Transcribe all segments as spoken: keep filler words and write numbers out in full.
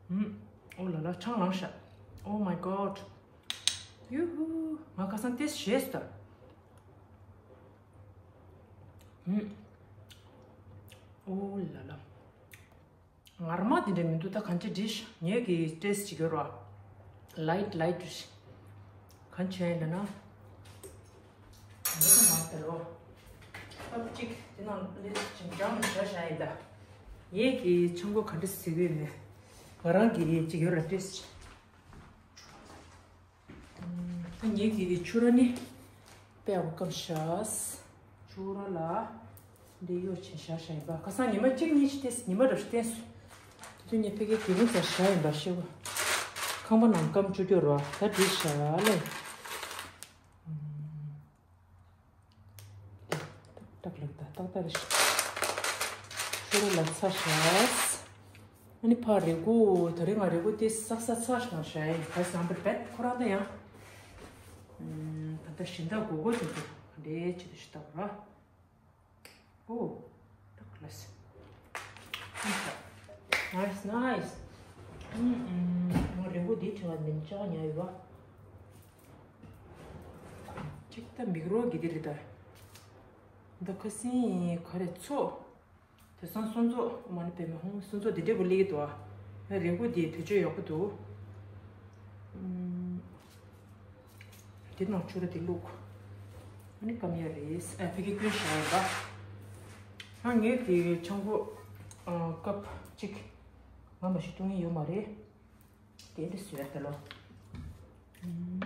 ཨུམ། ཨོ་ལ་ལ། ཆང་ལངས་ཤག Oh my god. ཡུ་ཧུ། ང་ཁ་སང་ཏེས་ཞེས་ད། ཨུམ། ཨོ་ལ་ལ། ངར་མ་དེ་འདྲ་མི་འདུག་ད་གང་ཅི་འདྲི་ཤག་ངས་ཀྱི་ཏེས་ཅིག་ཡོད་ར། ལའིཊ་ལའིཊ་རེད་ཤག་གང་བྱས་ཡིན་ན། འདི་ཚོ་མ་སྟེར་རོ། ཨབ་ཅིག་དེ་ནང་ལས་ཅིག་འགྲམ་བཞག་བཞག་ཡིན་ད། ངས་ཀྱི་ཆང་གོ་ག་འདྲ་ཟེར་གི་ཡོད་མེད། ང་རང་གི་ཅིག་ཡོད་ར་ཏེས། ད་ངས་ཀྱི་ཆུ་ར་ནི་པེ་བ་ཀམ་ཤས། ཆུ་ར་ལ་འདི་གཡོ་ཆེན་ཤ་ཤ་ཡིན་པ། ཁ་སང་ཉི་མ་གཅིག་གཉིས་ཤིག་ཏེས་ཉི་མ་རབ་ཤིག་བསྟན་སོང་། དེ་དུས་ངས་ཕ་གིའི་དེ་རིང་ཚར་ཤ་ཡིན་པ་ཤེས་བ། ཁང་པ་ནང་སྐམ་བཅུ་རྒྱུ་རོ་ད་འདི་ཤ་ལེ། ཏག་ལག་ད་ཏག་ཏག་རེད་ཤག་ཆུ་ར་ལ་ཚ་ཤག་ཨ་ནི་ཕ་རེ་གོ་ད་རེ་ང་རེ་གོ་དེ་སག་ས་ཚ་ཤག་ཤ་ཡིན་ཁ་སང་པར་བེད་ཁོ་རང་ད་ཡང་། ད་ལྟ་ཞིང་ད་གོ་གོ་དེ་ཚོ་འདྲེ་ཆེ་དུ་ཤི་ཏག་ར། ཨོ། ཏག་ལགས། Nice, nice. ཨུམ་ཨུམ། ང་རེ་གོ་དེ་ཆེ་བ་མིན་ཅག་ཉ་ཡོད་བ། ཅིག་ད་མིག་རོ་གི་དེ་རེད་ད། ད་ཁ་སིང་ག་རེ་ཚོ། དེ་སང་སོན་ཚོ་མ་ནི་པེ་མ་ཧོང་སོན་ཚོ་དེ་འདྲས་པོ་ལེགས་འདུག་ཨ། ཡ་རེ་གོ་དེ་བེད་སྤྱོད་ཡག་པོ་འདུག་ཨུམ། དེ་ནང་ཆུ་ར་དེ་བླུགས། ཨ་ནི་སྐམ་ཡ་རེད། ཨ་ཕ་གི་སྐྱོན་བཞག་ཡོད་པ། ཨ་ངས་དེ་ཆང་གོ་ཨ་ཀབ་གཅིག་ང་མ་ཞིག་བཏུང་ཡི་ཡོད་མ་རེད། དེ་འདྲ་བཟོས་ཡ་ད་ལོ། ཨུམ།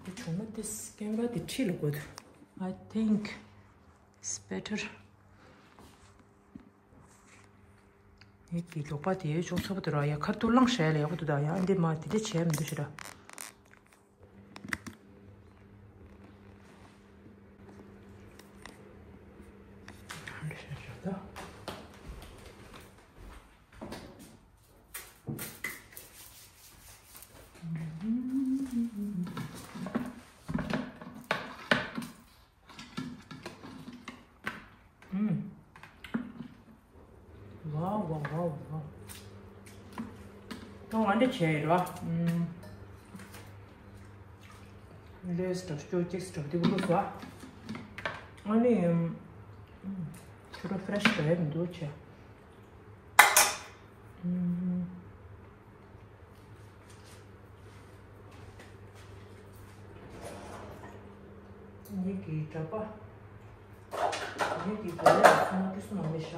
དེ་བྱུང་ན་དེ་ཀེམ་ར་དེ་ཁྲིད་ལ་དགོས་འདུག I think it's better. ངས་ཀྱི་ལོག་པ་དེ་ཅུང་ཚ་པོ་དེ་ར་ཡ་ཁ་ཐུག་བླངས་བྱས་ལ་ཡག་པོ་འདུག་ད་ཡང་འདི་མ་དེ་འདྲ་བྱས་མི་འདུག་ཞེ་ར། ཨུམ། ཝའོ་ཝའོ་ཝའོ་ཝའོ། ཏོ་ང་འདི་བྱས་ཡོད་ར། ཨུམ། ལེས་སྒྲོབ་སྐྱོ་ཅིག་སྒྲོབ་དེ་བླུགས་སོ། ཨ་ནི། ཨུམ། ཆུ་ར་ཕི་རེ་ཤི་རེད་མི་འདུག་བྱས། ཨུམ། ངེད་ཀྱི་གྲྭ་པ། ངེད་ཀྱི་གྲྭ་པ་ཚང་མ་ཁྲིད་སོང་མ་མེད་ཤག་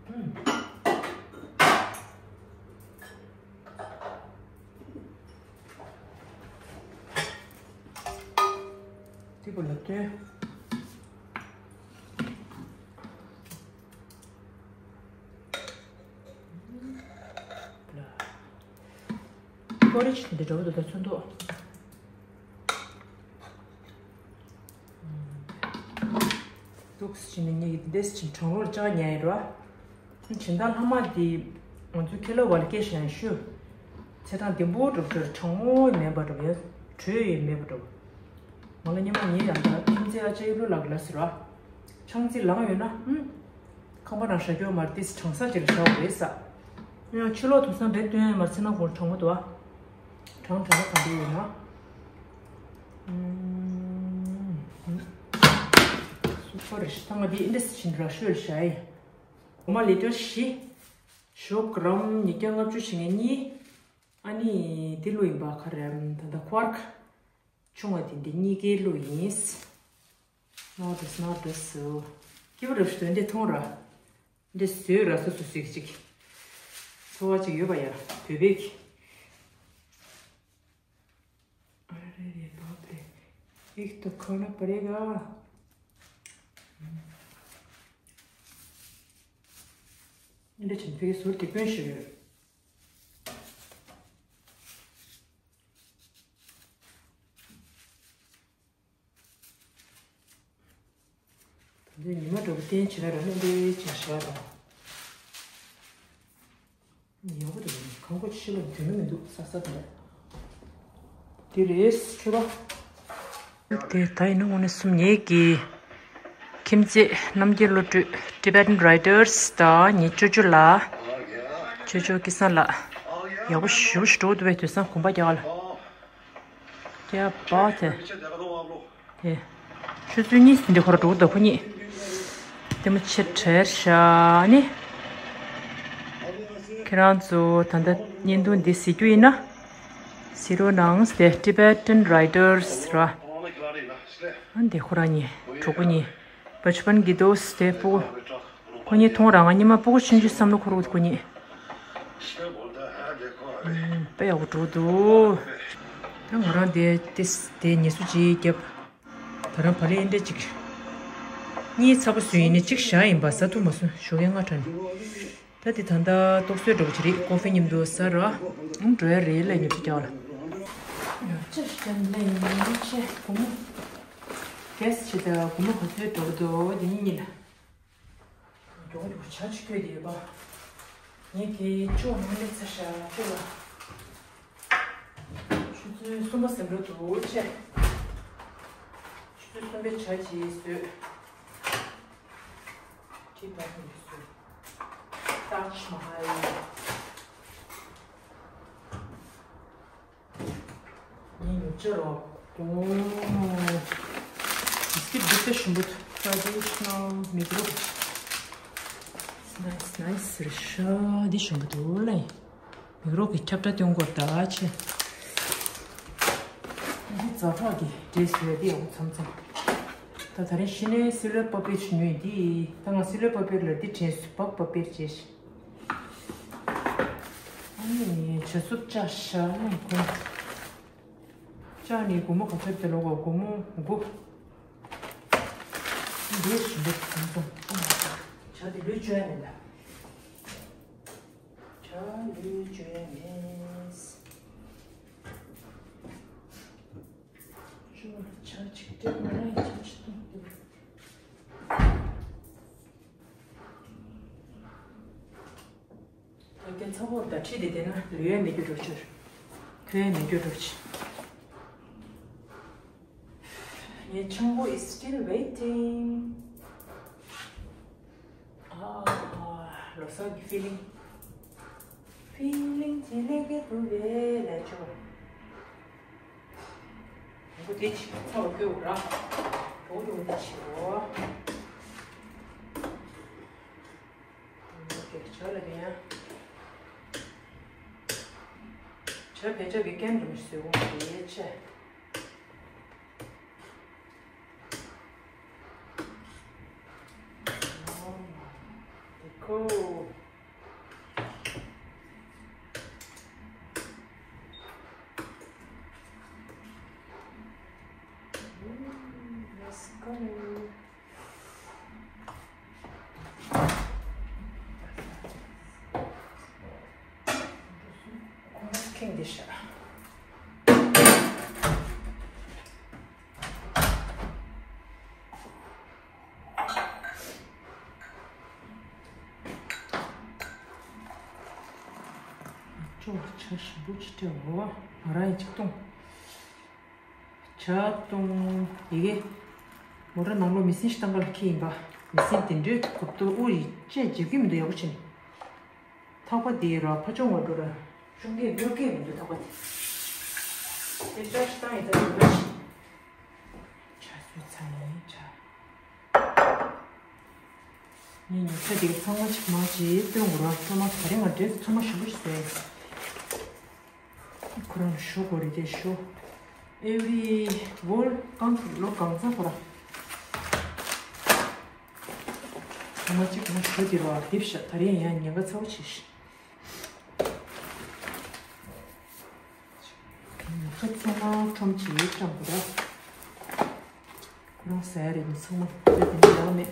ཨུམ། དེ་པོ་ལ་སྟོན། པོ་རི་ཆི་འདི་འདྲ་བོ་འདུག་ད་ཚོན་མདོག་འདུག་སེ་བྱས་ནས་ངས་འདི་སེ་བྱས་གྲང་མོར་ལྕགས་ཉལ་ཡིན་རོ། སྦྱིན་བདག་ལྷག་མ་འདི་ང་ཚོའི་ཁེ་ལོ་བ་ལ་སྐད་བཤད་ཡང་ཞུ། ཚེ་དང་ལྡན་པོ་འགྲོ་ཚོར་གྲང་མོ་མེད་པ་འགྲོ་ཡ་དྲོད་ཡོད་མེད་པ་འགྲོ། ང་ལ་སྙན་མ་ངའི་ཡང་འདྲ་ཁྱིམ་མཚེས་ཨ་ཅག་ཡིབ་ལོ་ལགས་ལ་ཟེར་བ། ཆང་རྩི་ལངས་ཡོད་ན་ཨུམ། ཁང་པ་ནང་བཞག་རྒྱུ་མ་རེད་དེ་གྲང་ས་ཅིག་ལ་བཞག་དགོས་རེད་ས། ཡང་ཕྱི་ལོགས་དུང་སང་རྦད་སྟོན་ཡ་མ་རེད་ཚེ་ནང་གོང་གྲང་མོ་འདུག་ཨ། གྲང་གྲང་གང་འདྲ་ཡོད་ན། ཨུམ། སུ་པར་ཞི་ཐང་ང་འདི་ཨིན་ཌི་སི་ཆིན་ར་ཤོལ་ཤའི། འོ་མ་ལི་ཊར་བཞི། ཞོ་གྲམ་ཉིས་བརྒྱ་ལྔ་བཅུ་ཞེ་ལྔ་གཉིས། ཨ་ནི་དེ་ལོ་ཡིན་པ་ཁ་རེམ་ད་ལྟ་ཁོ་ཨར་ཁ། ཆུང་བ་དེ་འདི་གཉིས་ཀའི་ལོ་ཡིན། ནོ་ཏིས་ནོ་ཏིས་སུ། སྐྱིད་པོ་རབ་ཞིག་དོན་འདི་མཐོང་ར། འདི་བཟོས་ར་སོ་སོ་སིག་ཅིག་འཚོ་བ་ཅིག་ཡོད་པ་ཡ་བོད་པའི་གི། ཨ་རེ་རེ་བབ་རེ། ཨིག་ཏོ་ཁོ་ན་པ་རེ་ག་འདི་ཆེན་པོའི་ཟུར་དེ་ཀུན་ཞིག་ཡོད། ད་ལྟའི་ཉི་མ་འགྲོ་གི་རྟེན་བྱེད་ན་ར་ནི་འདི་བྱེད་ཤ་དང་། ཡག་པོ་འདུག་ཁང་པ་ཕྱི་ལ་དོན་མི་འདུག་ས་ས་དང་། དེ་རེད་ཆུ་ར། དེ་ད་ཡིན་ན་དངོས་གནས་སུམ་ཉེས་ཀྱི། ཁྱིམ་མཚེས་རྣམ་རྒྱལ་བློ་གྲོས། Tibetan Riders དང་ངའི་ཅོ་ཅོ་ལགས། ཅོ་ཅོ་སྐལ་བཟང་ལགས། ཡག་པོ་ཞེ་པོ་ཞིག་འགྲོ་འདུག་པས། དུས་སང་གོམ་པ་རྒྱག་ལ། རྒྱག་པ་དེ། དེ། ཆུ་ཚོད་གཉིས་ཟིན་དེ་ཁོ་ར་འགྲོ་འདུག་ཁོ་གཉིས། ལྟད་མོ་ཆེ་དྲན་ཤག་ནི། ཁྱེད་རང་ཚོ་ད་ལྟ་བརྙན་ཐུང་འདི་གཟིགས་རྒྱུ་ཡིན་ན། གཟིགས་རོགས་གནང་། དེ་Tibetan Riders ར། ཨ་འདི་ཁོ་རང་གཉིས། གྲོགས་པོ་གཉིས། Bachpan Giddos དེ་སྤུ་གུ། ཁོ་གཉིས་མཐོང་རང་ང་ཉི་མ་སྤུ་གུ་ཆུང་ཆུང་བསམ་བློ་འཁོར་གི་འདུག་ཁོ་གཉིས། ཨུམ། དཔེ་ཡག་པོ་འགྲོ་འདུག་ད་ང་རང་དེ་དེ་དེ་ཉལ་གསོ་ཅིག་བརྒྱབ། ད་རང་བག་ལེབ་འདྲ་ཅིག་གཉིས་ཚ་པོ་བཟོས་ཡིན་ནི་གཅིག་བཞག་ཡིན་པ། ཟ་ཐུབ་མ་སོང་། ཞོགས་ཀས་སྔ་དྲགས་ནས། ད་དེ་ད་ལྟ་ཏོག་ཙམ་འགྲོ་གི་རེད། ཀོ་ཧྥི་མཉམ་དུ་ཟ་ར། ཨང་འགྲོ་ཡ་རེད་ལབ་ཉོ་ཆ་རྒྱག་ལ། ཅི་ཞིག་ལས་ཉོ་ཆ་སྒོར་མོ། གེ་སི་ཆེ་ད་སྒོར་མོ་ག་ཚོད་འགྲོ་གི་འདུག་དེ་ཉིད་ཉིད་ལ། འགྲོ་གི་འདུག་ཇ་ཅིག་བསྐོལ་དེ་ཡོད་པ། ངས་དེ་ཅོ་ནང་སླེབས་ཚར་ཤག་ཅོ་ལ། ཆུ་ཚོད་གསུམ་པ་ཟིན་འགྲོ་འདུག་ཅེ། ཆུ་ཚོད་གསུམ་པའི་ཇ་ཅིག་བཟོས། ཏི་པ་ཧན་བཟོས། ཏཱཇ་མ་ཧལ། ངས་ཉོ་ཆ་རོ། ཨོ། བི་སི་ཀིཊ་འདི་དཔེ་ཞིམ་པོ་འདུག Traditional Migros. Nice, nice. རེད་ཤག་འདི་ཞིམ་པོ་འདུག་ལེ། མིག་རོགས་ཀྱི་ཁྱབ་བསྒྲགས་སྟོན་དགོས་ད་ཆེ། འདི་ཛ་དྲག་གི་འདྲེས་ཡོད་དེ་ཡག་པོ་མཚམས་མཚམས། ད་ད་རིང་ཤི་ནས་སི་ལོར་པ་པེར་ཞིག་ཉོས་འདི། ད་ང་སི་ལོར་པ་པེར་ལ་འདི་དྲན་སུ་བག་པ་པེར་བྱས་ཤིག་ཨ་ནི་བྱ་སུབ་བཅག་ཤག་ལ་ཁོང་། བཅག་ནས་སྒོར་མོ་ག་ཚོད་དེ་ལོག་གོ། སྒོར་མོ་དགུ། འདི་ཞིམ་པོ་མཚམས་མཚམས། ཨ་མ་ད། ཇ་དེ་ལུས་བཅོས་ཡ་མེད་ད། ཇ་ལུས་བཅོས་ཡ་མེད། ཇ་ཅིག་སྤྲད་མ་རེད། ཇ་ཅིག་བཏུང་དགོས། ད་གན་ཚ་པོ་ད་ཁྲིད་དེ་བསྡད་ན་ལུས་ཡ་མེད་རྒྱུ་འགྲོ་ཕྱིར། ཐོན་ཡ་མེད་རྒྱུ་འགྲོ་ཕྱིར། ངའི་ཆང་བུ་is still waiting. ཨ། ལོ་གསར་གྱི་ཕི་ལིང་། ཕི་ལིང་ཅི་ལེ་གེ་ཏུ་རེ་ལེ་ཆོ། འོ་དེ་ཆི་ཚ་བ་ཁོས་འོ་ར། འོ་དེ་འོ་དེ་ཆི་འོ། ཨོ་ཁེ། ཇ་ལ་དེ་ཡང་། ཇ་བེད་སྤྱོད་ཀྱི་ཀན་རིམ་བཟོས་འོང་དེ་ཆེ། ཨོ་མ། དེ་ཁོ། Let's go. ཁེངས་བསྡད་ཤག་ཅོ་ཇ་ཞིམ་པོ་ཅིག་སྤྲད་འོ། ང་རང་ཡིན་གཅིག་བཏུང་། ཇ་བཏུང་། ཡི་གེ། མོ་ཊ་ནང་ལོགས་མེ་ཤིན་ཞིག་བཏང་ག་ལ་ཁྱེར་ཡིན་པ། མེ་ཤིན་དེ་འདྲའི་གོབ་ཏོ་དབུ་ཡི་ཅེས་འཇིབ་ཀྱི་མི་འདུག་ཡག་པོ་བྱས་ནས། ཐག་པ་དེ་ར་ཕ་ཆུང་བ་འགྲོ་ར། ཆུང་གས་འགྲོ་སྐད་མི་འདུག་ཐག་པ་དེ། དེ་ཅག་ཞིག་བཏང་ཡིན་ད་འདུག་པ་ཞིག་ཇ་བཟོས་ཚར་ཡིན་ཇ། ངས་ཉོ་ཆ་དེ་ག་ཚང་མ་ཅིག་མ་ཅིག་སྟོན་དགོས་ར། ཚང་མ་ད་རིང་ང་འདྲེས་ཚང་མ་ཞིམ་པོ་ཞིག་བཟོས། ཁོ་རང་ལ་ཞུ་དགོས་རེད་དེ་ཞུ། ཨེ་ཝི་ཝོལ་གང་ལོ་གང་ཚ་ཁོ་རང་། ཚང་མ་ཅིག་ང་ཞུ་དེ་ར་རྡིབ་ཤག་ད་རིང་ཡང་ཉེན་ཁ་ཚ་བོ་ཆེ་ཤག་ཁྱོད་ཚང་མ་ཁྲོམ་གྱིས་བཀྲམ་དགོས་ར། ཁོ་རང་ཟ་ཡ་རེད་མི་ཚང་མ་ཚོད་དེ་འདྲ་ཡང་མེད།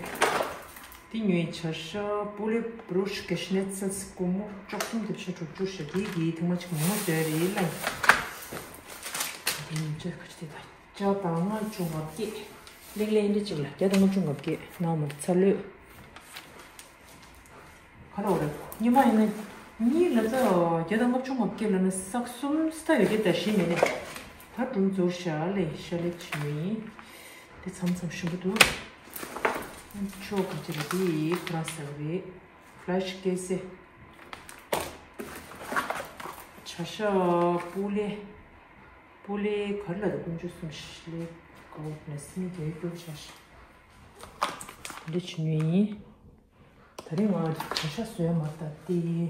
དེ་ཉོས་ཆ་ཤ་པུ་ལེ་བྲུ་ཤ་གེ་ཤི་ནེ་ཚལ་སི་སྒོར་མོ་བཅུ་གསུམ་བརྒྱད་ཅུ་དྲུག་ཅུ་ཤ་དེ་གི་ཐེངས་མ་གཅིག་མོག་མོག་བཟོས་རེད་ལ། དེ་ཉོས་ཆ་ཁ་ཆེ་དེ་དང་བརྒྱ་དང་ལྔ་བཅུ་ང་བརྒྱད། ལེགས་ལེགས་འདི་གཅིག་ལ་བརྒྱ་དང་ལྔ་བཅུ་ང་བརྒྱད་ནང་མར་ཚ་ལོས། ག་ལ་འོ་རེད། ཉི་མ་ཡིན་ན་གཉིས་ལ་ད་བརྒྱ་དང་ལྔ་བཅུ་ང་བརྒྱད་ལ་ན་སག་གསུམ་སྟ་ཡོད་ཀྱི་ད་ཞིག་མེད་ནས། ད་སྒྲུང་ཚོར་ཤ་ལེ་ཤ་ལེབ་བྱེད་ནི་ཡིན། དེ་མཚམས་མཚམས་ཞིམ་པོ་འདུག་ཕྱོགས་ག་ཅི་རེད། དེ་ཁོ་རང་ཟ་གི་རེད། ཕ་ལ་ཤི་ཀེ་སེ། བྱ་ཤ་པུ་ལེ། པུ་ལེ་ག་རེ་ལབ་དགོས། ཀུན་སྤྱོད་གསུམ་ཤི་ལེ་གའོ་ནས་སི་མི་དེ་སྐྱོར་བྱ་ཤ། འདི་བྱེད་ཉོས་ཡིན། ད་རིང་ང་བྱ་ཤ་བཟོས་མ་ད་དེ།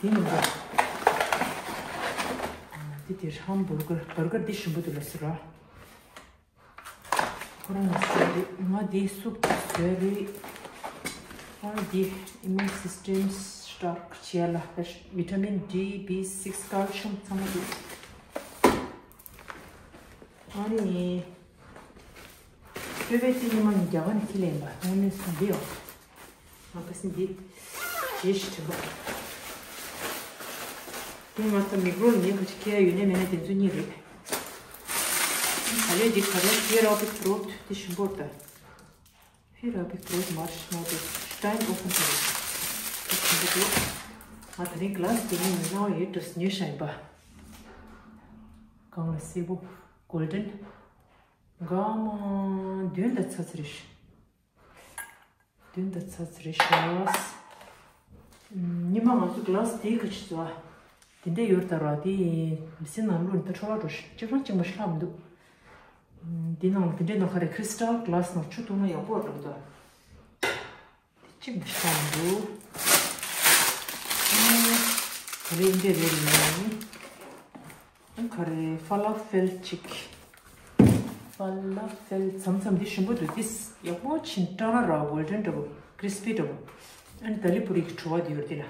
དེ་མི་འདུག་དེ་དེ་ཧམ་བུར་གར་བར་གར་འདི་ཞིམ་པོ་འདུག་ལ་ཟེར་ར། ཁོ་རང་ལ་ཟེར་རེད། ང་འདི་སུབ་བཟོས་རེད། ཨ་འདི་immune system stock བྱས་ལ་vitamin D B six calcium ཚང་མ་འདུག་ཨ་ནི། སྤྲོས་པའི་རྩེ་ཉི་མ་ནི་རྒྱ་གར་ནས་ཁྱེར་ལེན་པ་དངོས་གནས་སུ་འདི་ཡོད། ང་ཁ་སང་འདི་རྗེས་ཤིག་དྲན་པ། དེ་ང་ཚོ་མིག་རོ་ལ་ཉེ་ཁ་ཅིག་ཁྱེར་ཡོད་ནས་མེད་ན་དེ་ཚོ་གཉིས་རེད། ག་ལེ་འདི་ག་རེ་ཁྱེར་རོ་པི་ཕྲོད་དེ་ཞིམ་པོར་ད། ཕི་ར་པི་ཕྲོད་མར་ཤི་ན་དེ་ཤི་ཏའིན་ཨོ་ཕན་ཐོག་དེ་ཞིམ་པོ་འདུག་ང་དེ་རིང་གི་ལ་སི་དེ་ནས་མི་སྣང་བ་ཡོད་འགྲོ་ཉོས་ཤ་ཡིན་པ། གང་ལ་སེར་པོ་གོལ་ཌན། ག་མ་བདུན་དང་ཚ་ཚ་རེད་ཤག་བདུན་དང་ཚ་ཚ་རེད་ཤག་ཉི་མ་ང་ཚོ་གི་ལ་སི་དེའི་ཁ་ཆེ་ཚོ་ཨ། དེ་འདྲས་ཡོད་ད་ར་དེ་མི་སེར་ནང་ལོགས་ནི་ད་འཕྲོ་བརླག་འགྲོ་ཤག་གཅིག་རང་གཅིག་མ་ཤི་ལྷག་མི་འདུག་དེ་ནང་དེ་འདྲས་ནང་ག་རེ་ཁྲི་སི་ཊལ་གི་ལ་སི་ནང་ཆུ་བཏུང་ན་ཡག་པོ་འགྲོ་གི་འདུག་གཅིག་མི་ཤ་མི་འདུག་ཨ་ནི་ག་རེ་འདྲ་རེད་ནི། ཨ་ག་རེ་ཕ་ལ་ཕེལ་གཅིག་ཕ་ལ་ཕེལ་མཚམས་མཚམས་འདི་ཞིམ་པོ་འདུག་འདི་ཡག་པོ་ཕྱིན་སྐྲག་སྣང་ར་གོལ་ཌན་འདྲ་པོ་ཀྲིས་པི་འདྲ་པོ། ཨ་ནི་དཱ་ལི་པུ་རི་གི་བྲོ་བ་འདི་ཡོད་འདི་ལ།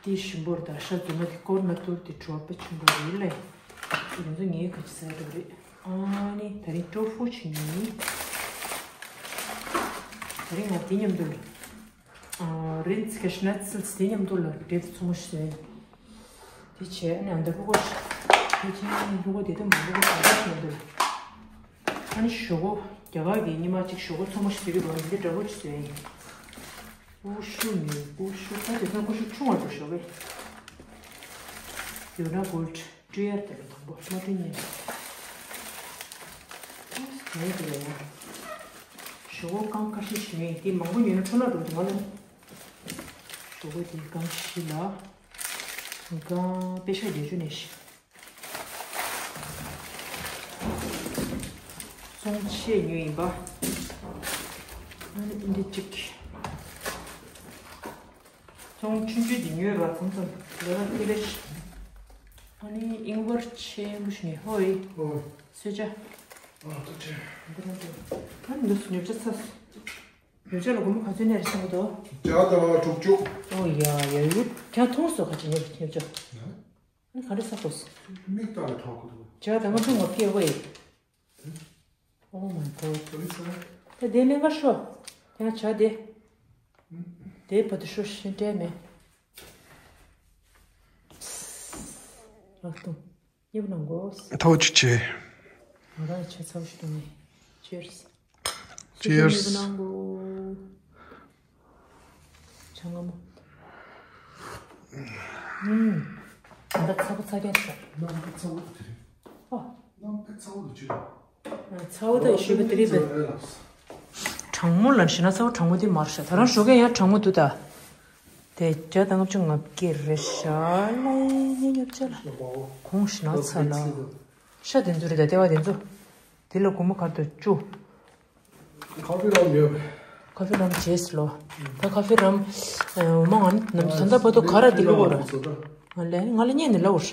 འདི་ཞིམ་པོར་ད་ཤ་རྫུན་མ་འདི་ཀོར་ནག་ཏུར་འདི་བྲོ་བ་དཔེ་ཆེན་པོ་རེད་ལེ། འདི་ཚོ་ངའི་ཁ་ཅིག་ཟ་འགྲོ་རེད། ཨ་ནི་ད་རིང་ཀྲོ་ཧྥུ་བྱེད་ཉོས་ཡིན། ད་རིང་ང་འདི་མཉམ་དུ་ལ་རིན་ཚི་ཁེ་ཤི་ནད་སིལ་འདི་མཉམ་དུ་ལ་འབྲས་བུ་ཚོ་མོ་ཞིག་ཟོས་ཡིན། དེ་བྱས་ཨ་ནི་ཨ་མདའ་ཕྲུ་གུ་ཞིག་དེ་བྱས་ཨ་ནི་ཕྲུ་གུ་དེ་དུ་མ་ཕྲུ་གུ་གང་འདྲ་ཞིག་མཉམ་དུ་ལ། ཨ་ནི་ཞོག་ཁོག་རྒྱ་གར་གྱི་ཉི་མ་གཅིག་ཞོག་ཁོག་ཚོ་མོ་ཞིག་ཟོས་ཀྱི་འདུག་འདི་འདྲ་པོ་ཞིག་ཟོས་ཡིན། ཀུ་ཤུ་ནི་ཀུ་ཤུ་ད་དེ་ཚོ་ཀུ་ཤུ་ཆུང་བ་འགྲོ་ཤོག་བས། ཡོད་ན་གོལ་ཌི་སྤྲོད་ཡར་དེ་ལ་དང་པོ་མ་སྤྲོད་ཉན། ངས་དེ་ལ་ཡང་ཞོག་ཁོག་རྐང་ཁ་ཤས་ཤིག་ཉོས་དེ་མང་པོ་ཉོས་ན་འཕྲོ་བརླག་འགྲོ་འདུག་ང་ལ། ཞོག་ཁོག་དེ་རྐང་བཞི་ལ་རྐང་པེ་ཤ་བརྒྱད་ཅུ་ནས་ཤིག་ཙོང་ཆེ་ཉོས་ཡིན་པ། ཨ་ནི་འདི་གཅིག་ཙོང་ཆུང་ཆུང་འདི་ཉོས་ར་ཙམ་ཙམ་ལོ་ར་ཏི་རེ་ཤི། ཨ་ནི་ཨིན་བར་ཆེན་པོ་ཞིག་ཉོས་ཧོ་ཡི། ཧོ། སོས་ཇ། ཨ་ཐུགས་ཆེ། འདི་ར་འདི། ཨ་ནི་འདི་སུ་ཉོ་ཆ་ཚ་སོ། ཉོ་ཆ་ལ་སྒོར་མོ་ག་ཚོད་ནས་རེ་ཤང་གི་འདུག་བརྒྱ་དང་དྲུག་ཅུ། ཨོ་ཡ་ཡ་ཡུ། ཁྱང་མཐོང་སོ་ག་ཅི་ཉོ་ཉོ་ཆ། ཨ་ནི་ག་རེ་ས་གོ་སི། མིག་ལྟ་ལ་ཐོག་གི་འདུག་བརྒྱ་དང་ལྔ་བཅུ་ང་བརྒྱད་ཝེ། Oh my god. ད་དེ་ལེན་ག་ཤོ། ཡང་བྱ་དེ། དེ་བ་དུ་ཤོ་ཤི་འདྲེ་མེད། ཨ་ཏུ། ཉེ་བ་ནང་གོ། ཐོག་ཅིག་ཆེ། ང་རང་ཆེ་ཚ་བ་ཞིག་འདུག་ནས། Cheers. Cheers. ཉེ་བ་ནང་གོ། ཆང་ངམ། ཨུམ། ད་ཚ་པོ་ཚ་རྒྱ་ཆེ། ནམ་པ་ཚ་བོ་དེ་རེད། ཨོ། ནམ་པ་ཚ་བོ་དེ་ཆེ། ཚ་བོ་དེ་ཞུ་བ་དེ་རེད་པས། གྲང་མོ་ལ་ཞེ་ན་ཚ་བོ་གྲང་མོ་དེ་མར་ཤ་ད་རང་ཞོགས་ཀས་ཡང་གྲང་མོ་འདུག་ད། དེ་བརྒྱ་དང་ལྔ་བཅུ་ང་བརྒྱད་རེད་ཤག་ལ་ཉེ་ཉེ་བརྒྱ་ལ། གོང་ཞེ་ན་ཚ་ལ། ཤ་དེ་ཚོ་རེད་ད་ལྟེ་བ་དེ་ཚོ། དེ་ལ་སྒོར་མོ་གར་དུ་བཅུ། ཁ་ཧྥེ་རམ་ཡོད། ཁ་ཧྥེ་རམ་རྗེས་ལོ། ད་ཁ་ཧྥེ་རམ། འོ་མ་ང་ནི་ད་ལྟ་བར་དུ་ག་ར་དེ་བླུག་གོ་ར། ང་ལ་ང་ལ་བརྙན་ནས་ལབ་འོར།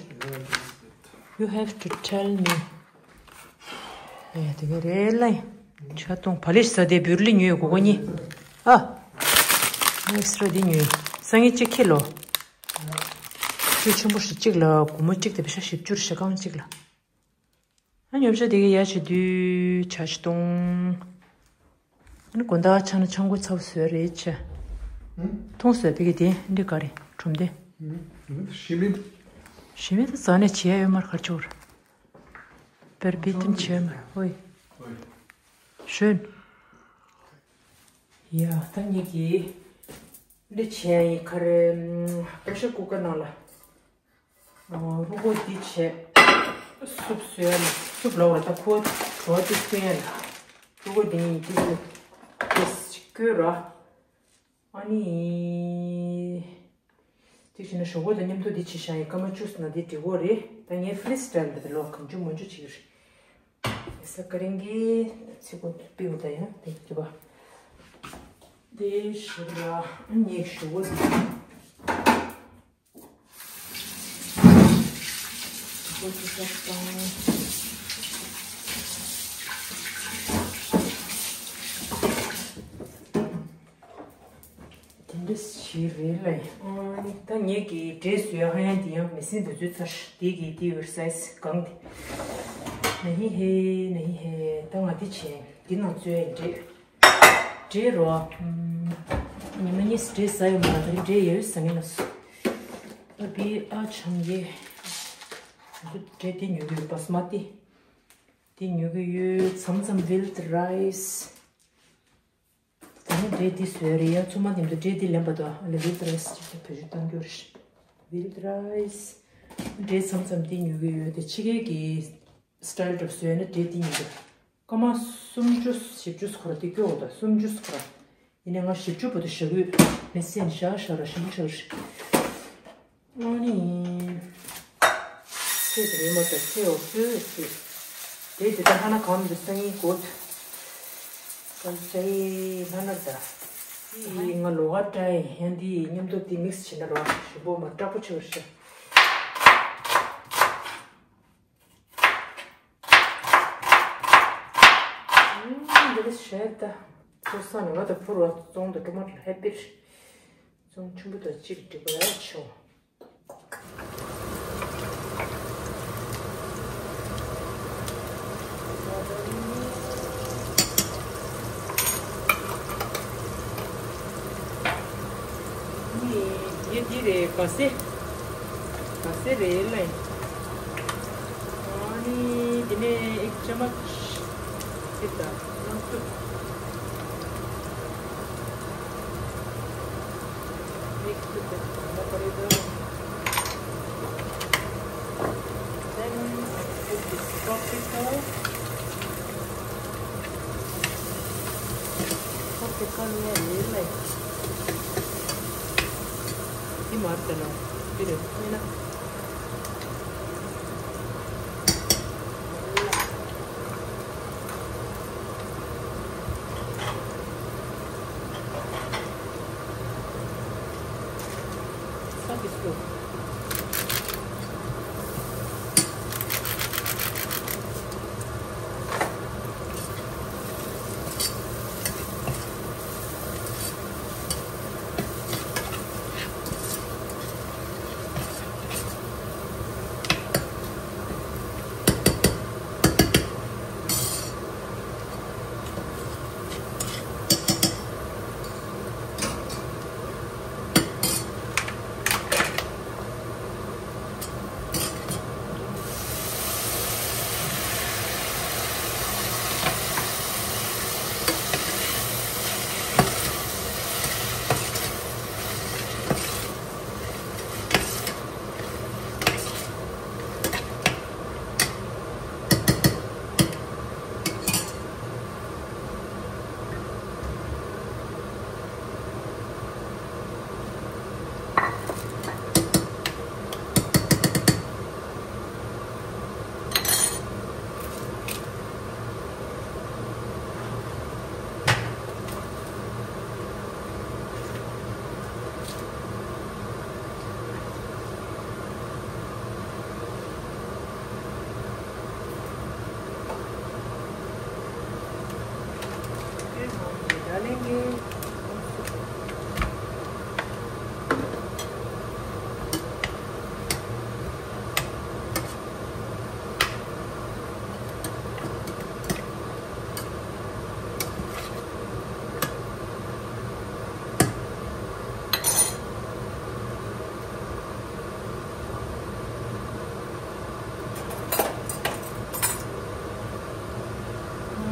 You have to tell me. ཨེ་དེ་ག་རེད་ལ། ཆ་གཏོང་བ་ལི་ཤི་ས་དེ་བུར་ལི་ཉོས་ཡོད་གོ་གོ་གཉིས། ཨ། ཨེག་སི་ཊ་ར་དེ་ཉོས། སང་ཉིན་གཅིག་ཁྱེར་ལོ། ཆུ་ཆེན་པོ་ཞིག་གཅིག་ལ་སྒོར་མོ་གཅིག་དང་པེ་ཤ་བཞི་བཅུ་རེ་ཤ་རྐང་གཅིག་ལ། ཨ་ཉོ་ཆ་དེ་ག་ཡ་བྱེད་དུས་ཆ་ཞིག་གཏོང་། ཨ་ནི་དགོང་དག་ཆ་ན་ཆང་གོ་ཚ་བོ་བཟོས་རེད་ཆ། ཐུང་བཟོས་པའི་གི་དེ་འདི་ག་རེ་གྲུམ་དེ། ཞི་མི། ཞི་མི་ད་རྩ་ནས་བྱེད་ཡ་ཡོད་མར་གར་ཆོར། བེར་བི་ཏིམ་བྱེད་མ་ཨོ་ཡི། ཤོན། ཡ་ད་ངེད་ཀྱི་འདི་བྱེད་ཡ་ཡི་ག་རེ་པེ་ཤར་ཀུ་ཀར་ནང་ལ། རུ་གོ་འདི་བྱས། སུབ་བཟོས་ནས། ཚུབ་ལོག་ར། ད་ཁོ་བྲོ་བ་ཏིས་སྐྱོན་ཡ་ལ། ཕྲུ་གུ་འདི་ནི་ཏིས་ཏིས་སྐྱོན་ར། ཨ་ནི། ཅིག་བྱས་ན་ཞོགས་པ་དང་མཉམ་དུ་འདི་བྱེད་ཤག་ཡིན། སྐར་མ་བཅུ་ཙམ་ན་འདི་འགྲིག་གོ་རེད། ད་ངའི་ཕི་རི་སི་ཊལ་འདི་ལོག་གང་བྱུང་མང་བྱུང་བྱེད་ཀྱི་རེད། ས་ཀ་རིང་གི་ཚིག་གོ་པི་འོ་ད་ཡང་འདི་འདི་བ། འདི་ཞིག་ལ་ངའི་ཞོགས་པ་འདི། དེ་འདྲ་ཞིག་རེད་ལ། ཨ་ནི་ད་ངེད་ཀྱི་འབྲས་བཟོས་ཧ་ཡང་འདི་ཡང་མི་སྲིད་འདུག་ཚོད་ཚར། དེ་གི་དེ་ཡོད་སའི་སི་གང་དེ། ན་ཧི་ཧེ་ན་ཧི་ཧེ། ད་ང་དེ་བྱས་འདི་ནང་བཙོས་ཡ་འདྲེ། འདྲེ་རོ། ཉི་མ་གཉིས་འདྲེ་ཟ་ཡོད་མ་རེད། འདྲེ་ཡོད་ཟ་ངེས་ན་སུ། ཨ་བི་ཨ་ཆང་གི་འདྲེ་དེ་ཉོ་གི་ཡོད། པ་སྨ་ཏི་དེ་ཉོ་གི་ཡོད། མཚམས་མཚམས་ཝིལ་ཌི་རའི་སི། ད་ནི་འབྲས་འདི་བཟོས་རེད། ཡང་ཚོད་མ་ཉམས་དུ་འབྲས་འདི་ལེན་པ་དང་ཨ་ལེ་ཝིལ་ཌི་རའི་སི་ཅིག་ཏུ་བེད་སྤྱོད་གཏང་རྒྱུ་རེད། ཝིལ་ཌི་རའི་སི། འབྲས་མཚམས་མཚམས་འདི་ཉོ་གི་ཡོད་དེ། ཕྱི་རྒྱལ་གྱི་སི་ཊལ་འདྲ་བཟོས་ན་འབྲས་འདི་ཉོ་གི། སྐར་མ་སུམ་ཅུ་བཞི་བཅུ་སྐོར་འདི་སྐྱོ་བོ་དང་སུམ་ཅུ་སྐོར། ཡིན་ནའི་ང་བཞི་བཅུ་བར་དུ་བཞག་གི་ཡོད། མི་སེམས་ཤ་ཤ་ར་ཞིམ་པོ་ཤ་ར་ཤི། ཨ་ནི། ཚེ་དེ་རེད་མ་ད་ཚེ་འོ་སོའི་ཚེ། དེ་དེ་ད་ཧ་ན་གམ་དུ་སང་ཡིན་གོ། ད་ཚེ་ཧ་ན་ད། ཨི་ང་ལོ་ག་ཏྲའི་ཡང་འདི་མཉམ་དུ་འདི་མིག་སི་བྱེད་ན་རོ་ཞིམ་པོ་མ་དྲག་པོ་ཆེ་བར་ཤི། འདི་ལ་ཞེས་ད། ཚོ་ས་ནང་ང་དང་ཕུར་བ་བཙོང་དུ་ཀྲོ་མ་ཧེ་པིར། བཙོང་ཆུང་པོ་དང་གཅིག་འགྲིག་པ་ཡ་ཆུང་། ཡེ་འདི་རེད་ག་སེ། ག་སེ་རེད་ལེ། ཨ་ནི་དེ་ནས་ཨེག་ཅ་མ་ཅི་ད་ནང་ཚུད། ཨེག་ཅ་མ་ཅི་ད་ནང་ཚུད། Then I put this tropical, tropical ནས་ཡིན་ལེ། འདི་མར་དེ་ནང་འདི་རེད་ཡིན་ན།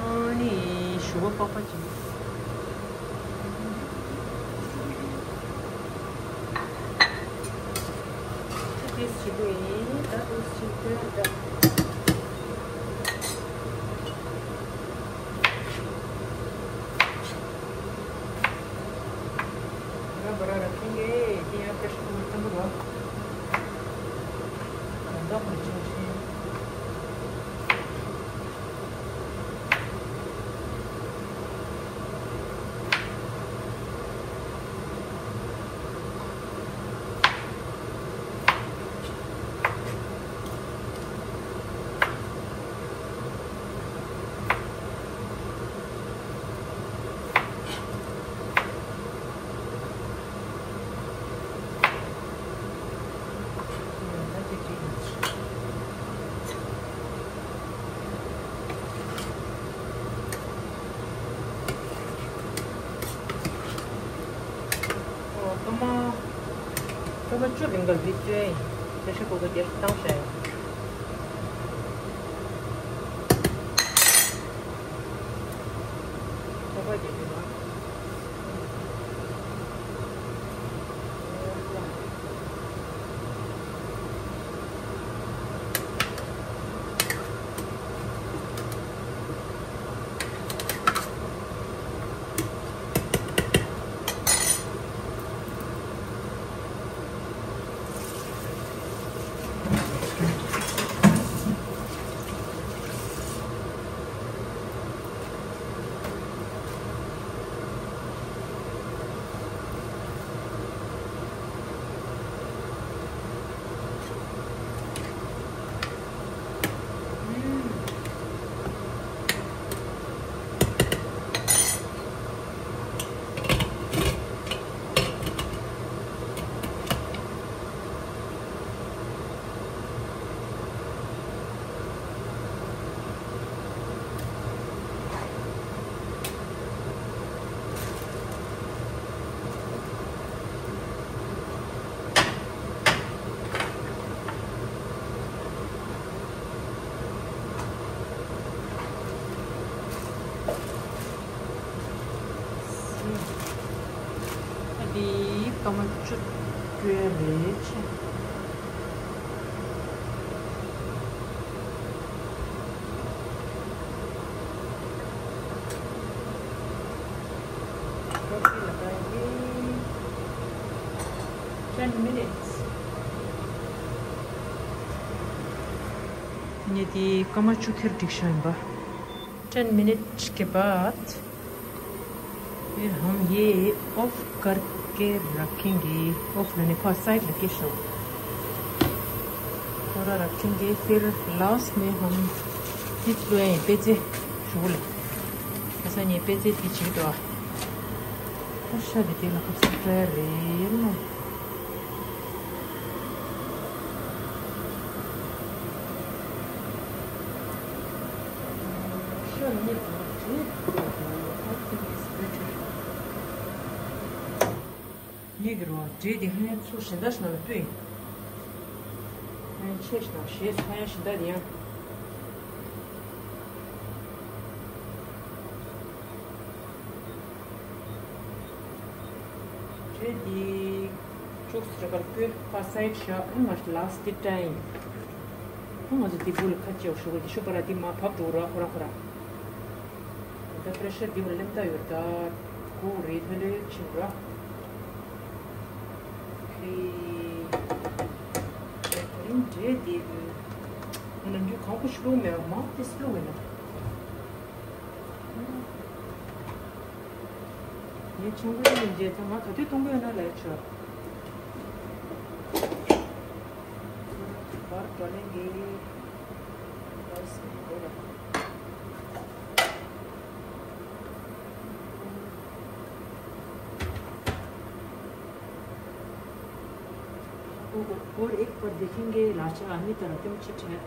ཨ་ནི་ཞུ་བ་པགས་པ་ཅིག་ཏེས་ཅིག་པོ་ཡིན། ད་ཏེས་ཅིག་པོ་ད། ཁོ་རང་ར་ཁེངས་ཀྱི་དེ་ཡང་པེ་ཤ་ཀུ་ཀར་ཐང་པོ་རོ། ཨ་འདོག་མི་ཆུང་ཆེ། ཨོ། སྐར་མ། སྐར་མ་བཅུ་རིང་ག་ལ་འདི་བཙོས་ཡིན། པེ་ཤ་ཀུ་ཀར་དེར་བཏང་བཞག་ཡིན། ཁ་པར་དེ་འདི་ལ། ཨ་འདི་སྐར་མ་བཅུ་དགུ་རེད་ཆེ། Ten minutes. ངས་དེ་སྐར་མ་བཅུ་ཁེར་སྒྲིག་བཞག་ཡིན་པ། Ten minutes के बाद फिर हम ये ऑफ करके रखेंगे। ऑफ ལབ་ནས་ཕར་སའིཌ་ལ་བསྐྱལ་ཤོག थोड़ा रखेंगे, फिर लास्ट में हम དེ་བཙོས་ཡིན། པད་ཚལ་ཞུ་གུ་ལ། ཁ་སང་ངས་པད་ཚལ་དེ་བྱེད་དོ། ཨ་ཤ་དེ་དེ་ལ་ཁ་ཚ་སྤྲད་རེད་ལ། ཡིག་རོ་འབྲས་དེ་ཧན་ཚོ་གཞན་དག་ཞིག་ནང་ལ་སྤོས་ཡིན། ཧན་ཆེ་ཞིག་ནང་ཞེས་ཧན་གཞན་དག་དེ་ཡང་། འབྲས་དེ་ཅོག་ཙེ་ར་གར་བཀོད། ཁ་སའིཌ་བཞག་ཨ་ང་ལ་སི་ཊི་ཊའིམ། ཨ་ང་ཚོ་དེ་བུ་ལ་ཁ་ཅིག་ཞུ་གི་དེ་ཤོ་པ་ར་དེ་མ་བབས་འགྲོ་ར་ཁོ་ར་ཁོ་ར། ད་པེ་རེ་ཤར་འདི་བར་སླེབས་ད་ཡོད་ད། གོ་རེད་ཐོན་རེད་ཕྱིན་ར། ཁེ། དེ་རིང་འབྲས་དེ་ནམ་རྒྱུན་གང་པོ་ཞིག་བླུགས་མེད་པ་མང་དེ་བླུགས་ཡོད་ན། ངས་ཆང་བུ་ཡིན་འབྲས་ད་ང་ག་དུས་གཏོང་གི་ཡོད་ན་ལས་ཆོག་བར་བགྲོ་གླེང་གི་བར་སེང་གོ་ར། और एक बार देखेंगे लाचा आदमी तरह तुम चिट है।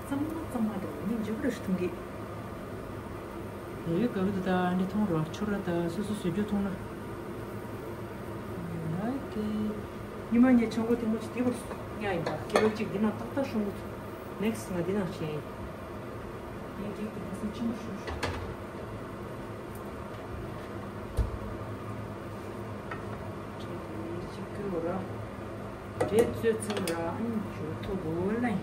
ཙམ་མ་ཙམ་མ་དང་ནི་འཇིབ་རུ་ཐུང་གི། ལས་ཀ་གི་དུ་ད་འདི་མཐོང་རོགས་ཆོ་ར་ད་སོ་སོ་བཟོས་རྒྱུ་མཐོང་ན། ཡོད་ན་ཀི། ཉི་མ་ངས་ཆང་བུ་ཐེངས་མ་གཅིག་དེ་བར་ཉག་ཡིན་པ་ཀི་ལོ་གཅིག་འདི་ན་ཏག་ཏག་ཤོང་གི་འདུག་ནེག་སི་ང་འདི་ན་བྱས་ཡིན། ངས་རྒྱུག་གི་ཁ་སང་ཆེན་པོ་ཤོར་ཤོར། ཅིག་ཀི་ལོ་ར། འབྲས་བཙོས་ཚར་ར་ཨ་ནི་ཞུ་ཐུག་གོ་ལེ། ཡ་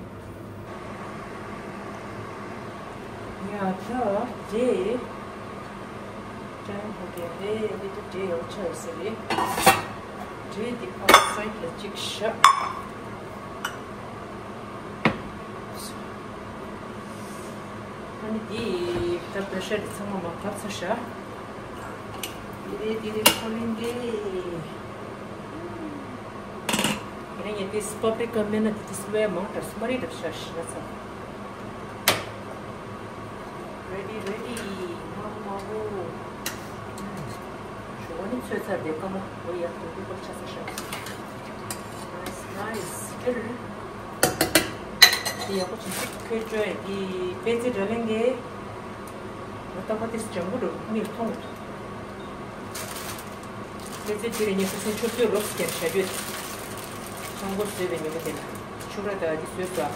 ད་འབྲས། ཅན་ཧོ་ཀེ་རེད་འདི་ད་འབྲས་ཡོད་ཆ་ཡོད་ས་རེད། ཊེ་འདི་ཕར་སའིཌ་ལ་གཅིག་བཞག་ཨ་ནི་འདི་ད་པེ་རེ་ཤར་འདི་ཚང་མ་མར་བབས་ཚར་བཞག་འདི་རེད། འདི་རེད། ཁོ་ལིང་གེ། ཨ་ནི་ངས་འདི་པ་པི་རི་ཀ་མེད་ན་འདི་འདི་སུ་ལ་ཡ་མང་དྲགས་སུ་མ་རེད་དྲགས་བཞག་ཤི་ང་ཚ། Ready, ready. མ་མ་བོ། ཞོགས་ནི་ཚོད་ཚར་དེ་ཀ་མོ་བོ་ཡག་ཏུ་འདི་པར་ཆ་ས་ཤག Nice, nice. ཅིར། འདི་ཡག་པོ་ཅིག་ཅིག་ཁོས་བཅོས་ཡ་འདི་པེ་ཙེ་འདྲ་ལེན་གེ། ང་ཏག་པ་ཏིས་ལྗང་གུ་འགྲོ་མིར་མཐོང་། དེ་ཚེ་དེ་རིང་ངས་ཁ་སང་ཆུ་ཚོད་རོབ་ཀྱང་བྱ་རྒྱུ། ཆང་སྒོ་བཟོས་པའི་ཉིན་མོ་དེ་ལ་ཕྱུར་ར་དང་འདི་བཟོས་སོ།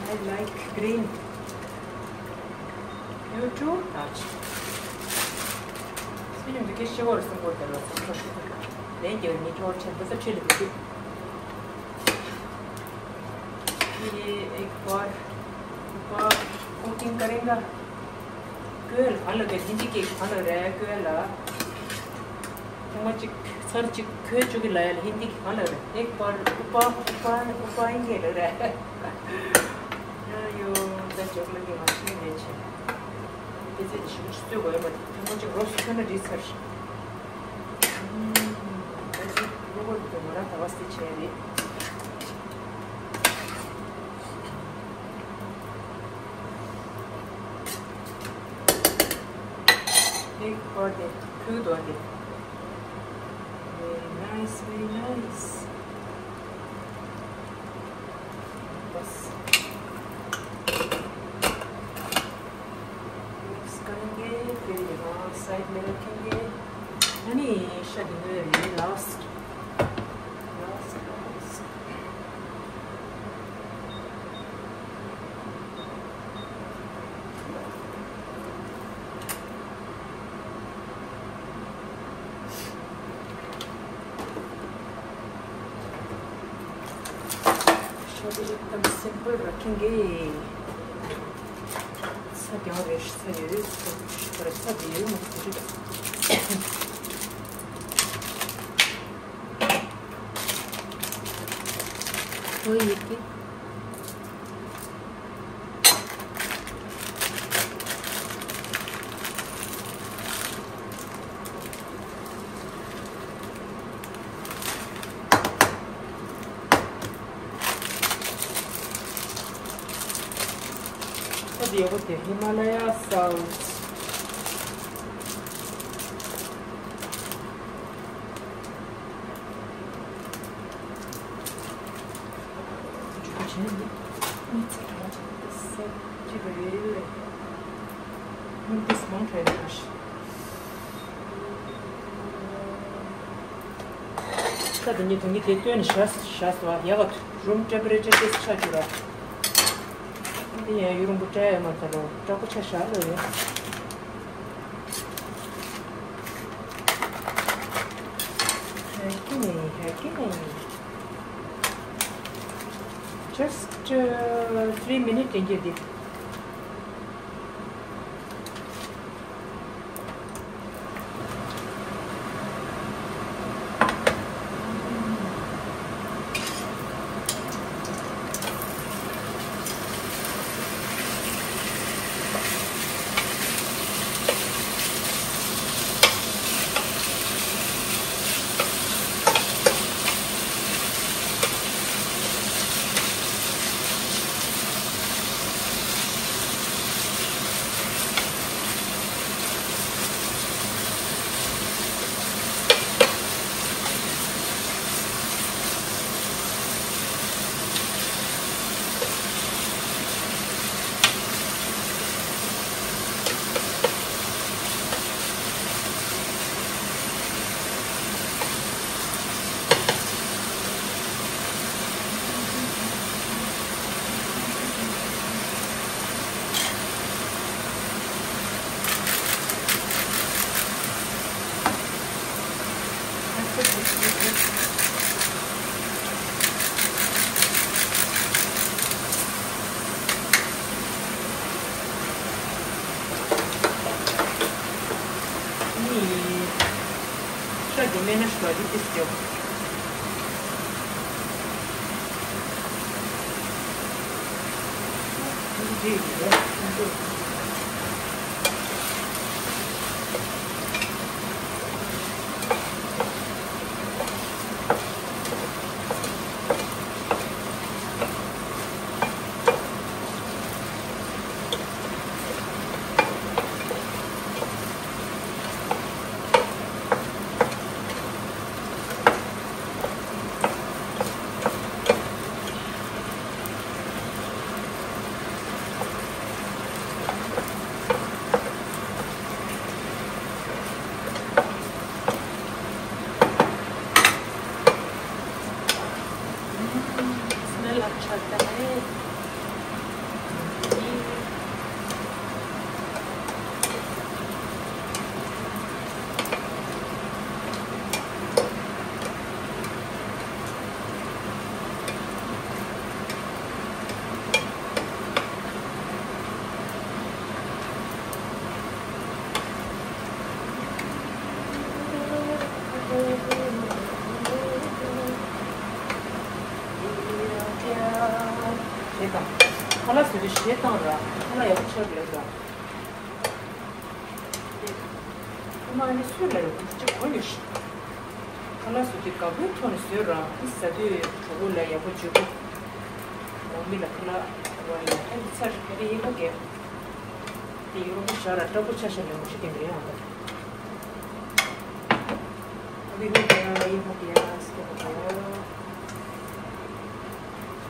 I like green. You too? ཨ་ཅི། སི་ཉམ་དུ་ཀེ་ཤེ་བོར་སུ་བོར་དེ་ལ་སུ་ཁོ་ཤི་དུ་ལན་རྒྱལ་མི་ཁྱོར་ཆེན་པོ་ས་ཆེ་ལི་བུ་དུ། ये एक बार ऊपर कुकिंग करेंगे। ཀོས་ལ་ག་ལ་རེད། ཧིན་དི་སྐད་ག་ལ་རེད། ཀོས་ལ། ཐེངས་མ་གཅིག་ཚར་གཅིག་ཁོས་བཅུག་གི་ལ་ཡ་ལ་ཧིན་དི་ག་ལ་རེད། एक बार ऊपर ऊपर ऊपर ཡིན་གྱི་རེད། ཡ་ཡོ། ད་ཅོག་ལ་གི་མ་ཤེས་མེད་ཆེ། དེ་ཚེ་ཞིག་ཅི་ཚོད་གོ་ཡ་མ་ཐེངས་མ་གཅིག་རོ་སུ་ཁྱོད་ན་འདྲིས་ཚར། ད་ཅི་ལོ་གོ་དུ་མ་ར་ད་བ་སི་ཆེ་རེད། एक बार दे, फिर दो दे। Very nice, very nice. बस। मिक्स करेंगे, फिर यहाँ साइड में रखेंगे। नहीं, शादी में ये लास्ट, लास्ट, लास्ट। शादी एकदम सिंपल रखेंगे। ས་རྒྱང་རེད། ས་ཡོད་ས་རེད། ས་དེ་ཡོད་མ་ཟེར་རེད། ཁོ་ཡི་གེ། ཁོ་དེ་ཡག་པོ་དེ་ཧི་མ་ལ་ཡ་སཱལ་ཊི། ད་དེ་ཉིད་དུང་གི་དེ་སྟོན་བཞག་བཞག་སོ། ཡག་ག་རུམ་ཊེམ་པ་རེ་ཅར་ཏེས་ཆ་རྒྱུ་ར། འདི་ཡང་ཡུ་རུམ་བུ་སྤྲད་ཡོད་མ་ཚར་ལོ། དྲག་པོ་ཆ་བཞག་ལོ་ཡ། ཧེ་ཀི་ནི་ཧེ་ཀི་ནི། Just uh, three minute ཡིན་གྱི་འདི། དེ་མེད་ན་ཞོ་འདི་ཏིས་རྒྱོབ། ཞེ་དང་། ཁ་ལག་བཟོ་དུས་ཞེ་དང་ར། ཁ་ལག་ཡག་པོ་ཆགས་ཀྱི་ལབ་དང་། ཁ་ལག་ནི་སུས་ལབ་ཡོད་ཅིག་གོ་ཡོད་ཤག་ཁ་ལག་བཟོ་དུས་དགའ་པོའི་ཐོག་ནས་བཟོས་ར། ཨི་ཟ་དུས་གྲོད་ཁོག་ལ་ཡག་པོ་འཇུ་གོ། ནང་མི་ལ་ཁ་ལག་བ་ཡ་ཧན་ཚར་ཧེ་རེ་ཧེ་གོ་གེ། དེ་ཡོ་རོབ་ཤ་ར་ཀྲ་པོ་ཆ་ཤ་ལེ་མོ་ཤི་དེ་མི་རེད་ཨང་། ཨ་བི་ཧོ་གེ་ཨ་ཡི་ཧོ་གེ་ཨ་སི་ཧོ་གེ་ཨ།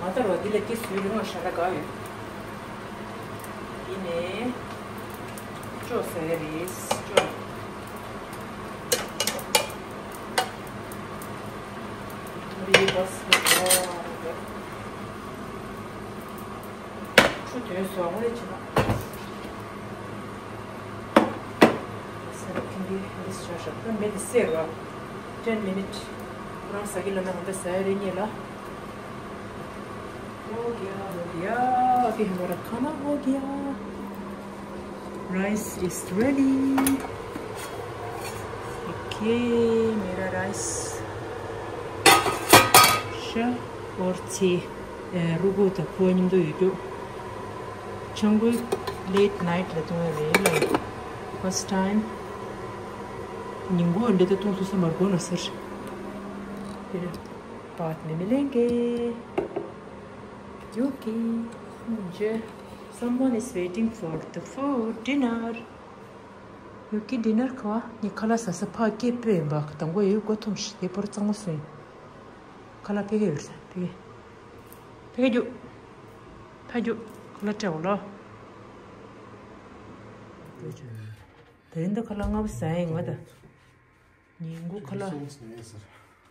ང་ད་རོ་འདི་ལ་ཀི་སུའི་རིང་ལ་ཤ་ད་དགའ་ཡོད། ཡིན་ནའི། ཅོ་ཟེར་རེད་ཅོ། རི་བ་སི་ལ་ཁྲུ་དོན་སོང་རེ་ཆེ་ན། སེ་ཁིང་གི་ཧེ་ལིས་ཆ་ཤག་ད་མེད་དེ་སེ་ར། ten minute ཁོ་རང་ཟ་གི་ལ་ན་ང་ད་ཟ་ཡ་རེ་ཉེ་ལ། हो गया, हो गया। अभी हमारा खाना हो गया। Rice is ready. Okay, मेरा राइस ཤ་འོར་ཚེ་རུ་གུ་དང་ཕོ་མཉམ་དུ་ཡོད་རྒྱུ། ཆང་གུ་late night ལ་བཏུང་ཡ་རེད་ལ། First time ཉིན་གུང་འདི་ལྟ་བཏུང་ཐུབ་ས་མར་གོ་ན་ཟེར། بعد में मिलेंगे। क्योंकि मुझे someone is waiting for the food, dinner। ཡོ་ཀི་ཌི་ནར་ཁ་བ་ནི་ཁ་ལག་ཟ་ས་ཕ་སྐད་པོས་ཡིན་པ་དང་པོ་ཡོད་གོ་ཐོམ་ཤི་དེ་པོར་གཙང་མ་སོན། ཁ་ལག་ཕ་གི་ཡོད་ས་ཕ་གི་ཕ་གི་རྒྱུ་ཕ་རྒྱུ་ཁ་ལག་སྤྲད་འོ་ལོ། དེ་རིང་འདི་ཁ་ལག་ལྔ་པོ་ཟ་ཡིན་ང་ད། ཉིན་གུང་ཁ་ལག་སོང་ཟེར་ཡ་ཟེར།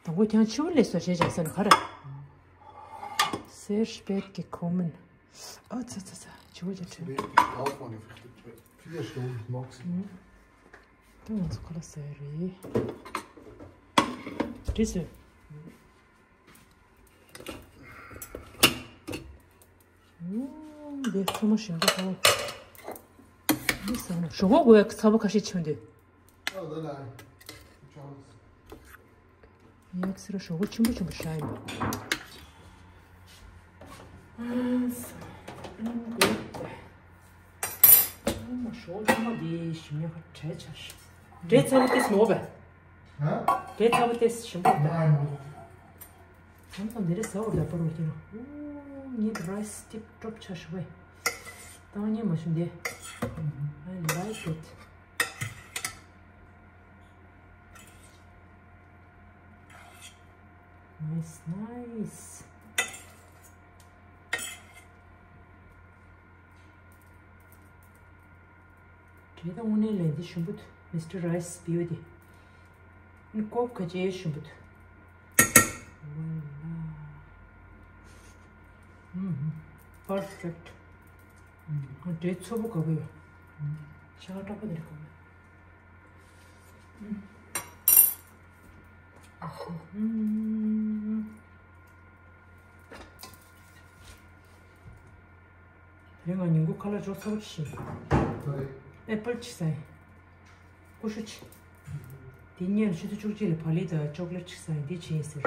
དང་པོ་ཀྱང་ཕྱི་པོ་ལས་སོ་ཞེས་བྱ་ཟེར་ན་ག་རེ། Sehr spät gekommen. ཨ་ཚ་ཚ་ཚ་ཕྱི་པོ་ཀྱང་ཕྱི་པོ། Spät ist auch eine wichtige Tür. Vier Stunden maximal. ད་ང་ཚོ་ཁ་ལག་ཟ་ཡ་རེད། འགྲིག་སོང་། འདི་ཚོ་མ་ཞིམ་པོ་ཧོ། འདི་ཟ་ན་ཞོག་ཁོག་དགོས་ཚ་པོ་ཁ་ཤས་ཆེན་འདུག་ཡག་སི་ར་ཞོག་ཁོག་ཆེན་པོ་ཆེན་པོ་ཤ་ཡིན། ཞོག་ཁོག་མ་འདི་ཞིམ་ཡག་གྲས་ཆ་ཞིག་གྲས་ཚ་པོ་ཏིས་མོ་བས། གྲས་ཚ་པོ་ཏིས་ཞིམ་པོ་བས། ང་ཚོ་འདི་རེ་ཟ་བར་ལ་པར་བ་ཀྱི་ནོ། ངའི་རའི་སི་ཊིབ་ཀྲོབ་ཆ་ཞུ་བས། ཏང་ཉེ་མ་ཞུ་འདི། I like it. Nice, nice. གྲས་ད་དངོས་གནས་ལས་འདི་ཞུམ་པོ་འདུག་མི་སི་ཊར་རའི་སི་བིའུ་དེ། ནི་ཀོབ་ག་ཅེ་ཞུམ་པོ་འདུག་ཝ་ལ། ཨུམ། པར་ཕེག་ཊི། ཨུམ། གྲས་ཚ་པོ་ག་པོ་ཡོད། ཤ་ཁ་དྲག་པོ་དེ་རེད་ག་པོ་ཡོད། ཨུམ། ཨུམ། དེ་རིང་ང་ཉིན་གུང་ཁ་ལག་ཅོག་ཚ་པོ་ཞིག་ཤེས། ཨེ་པལ་ཅིག་ཟ་ཡིན། ཀུ་ཤུ་ཅིག་དེ་སྔོན་ཆུ་ཚོད་བཅུ་གཅིག་ལ་བག་ལེབ་དང་ཅོག་ལེབ་ཅིག་ཟ་ཡིན། དེ་བྱས་ཟེར།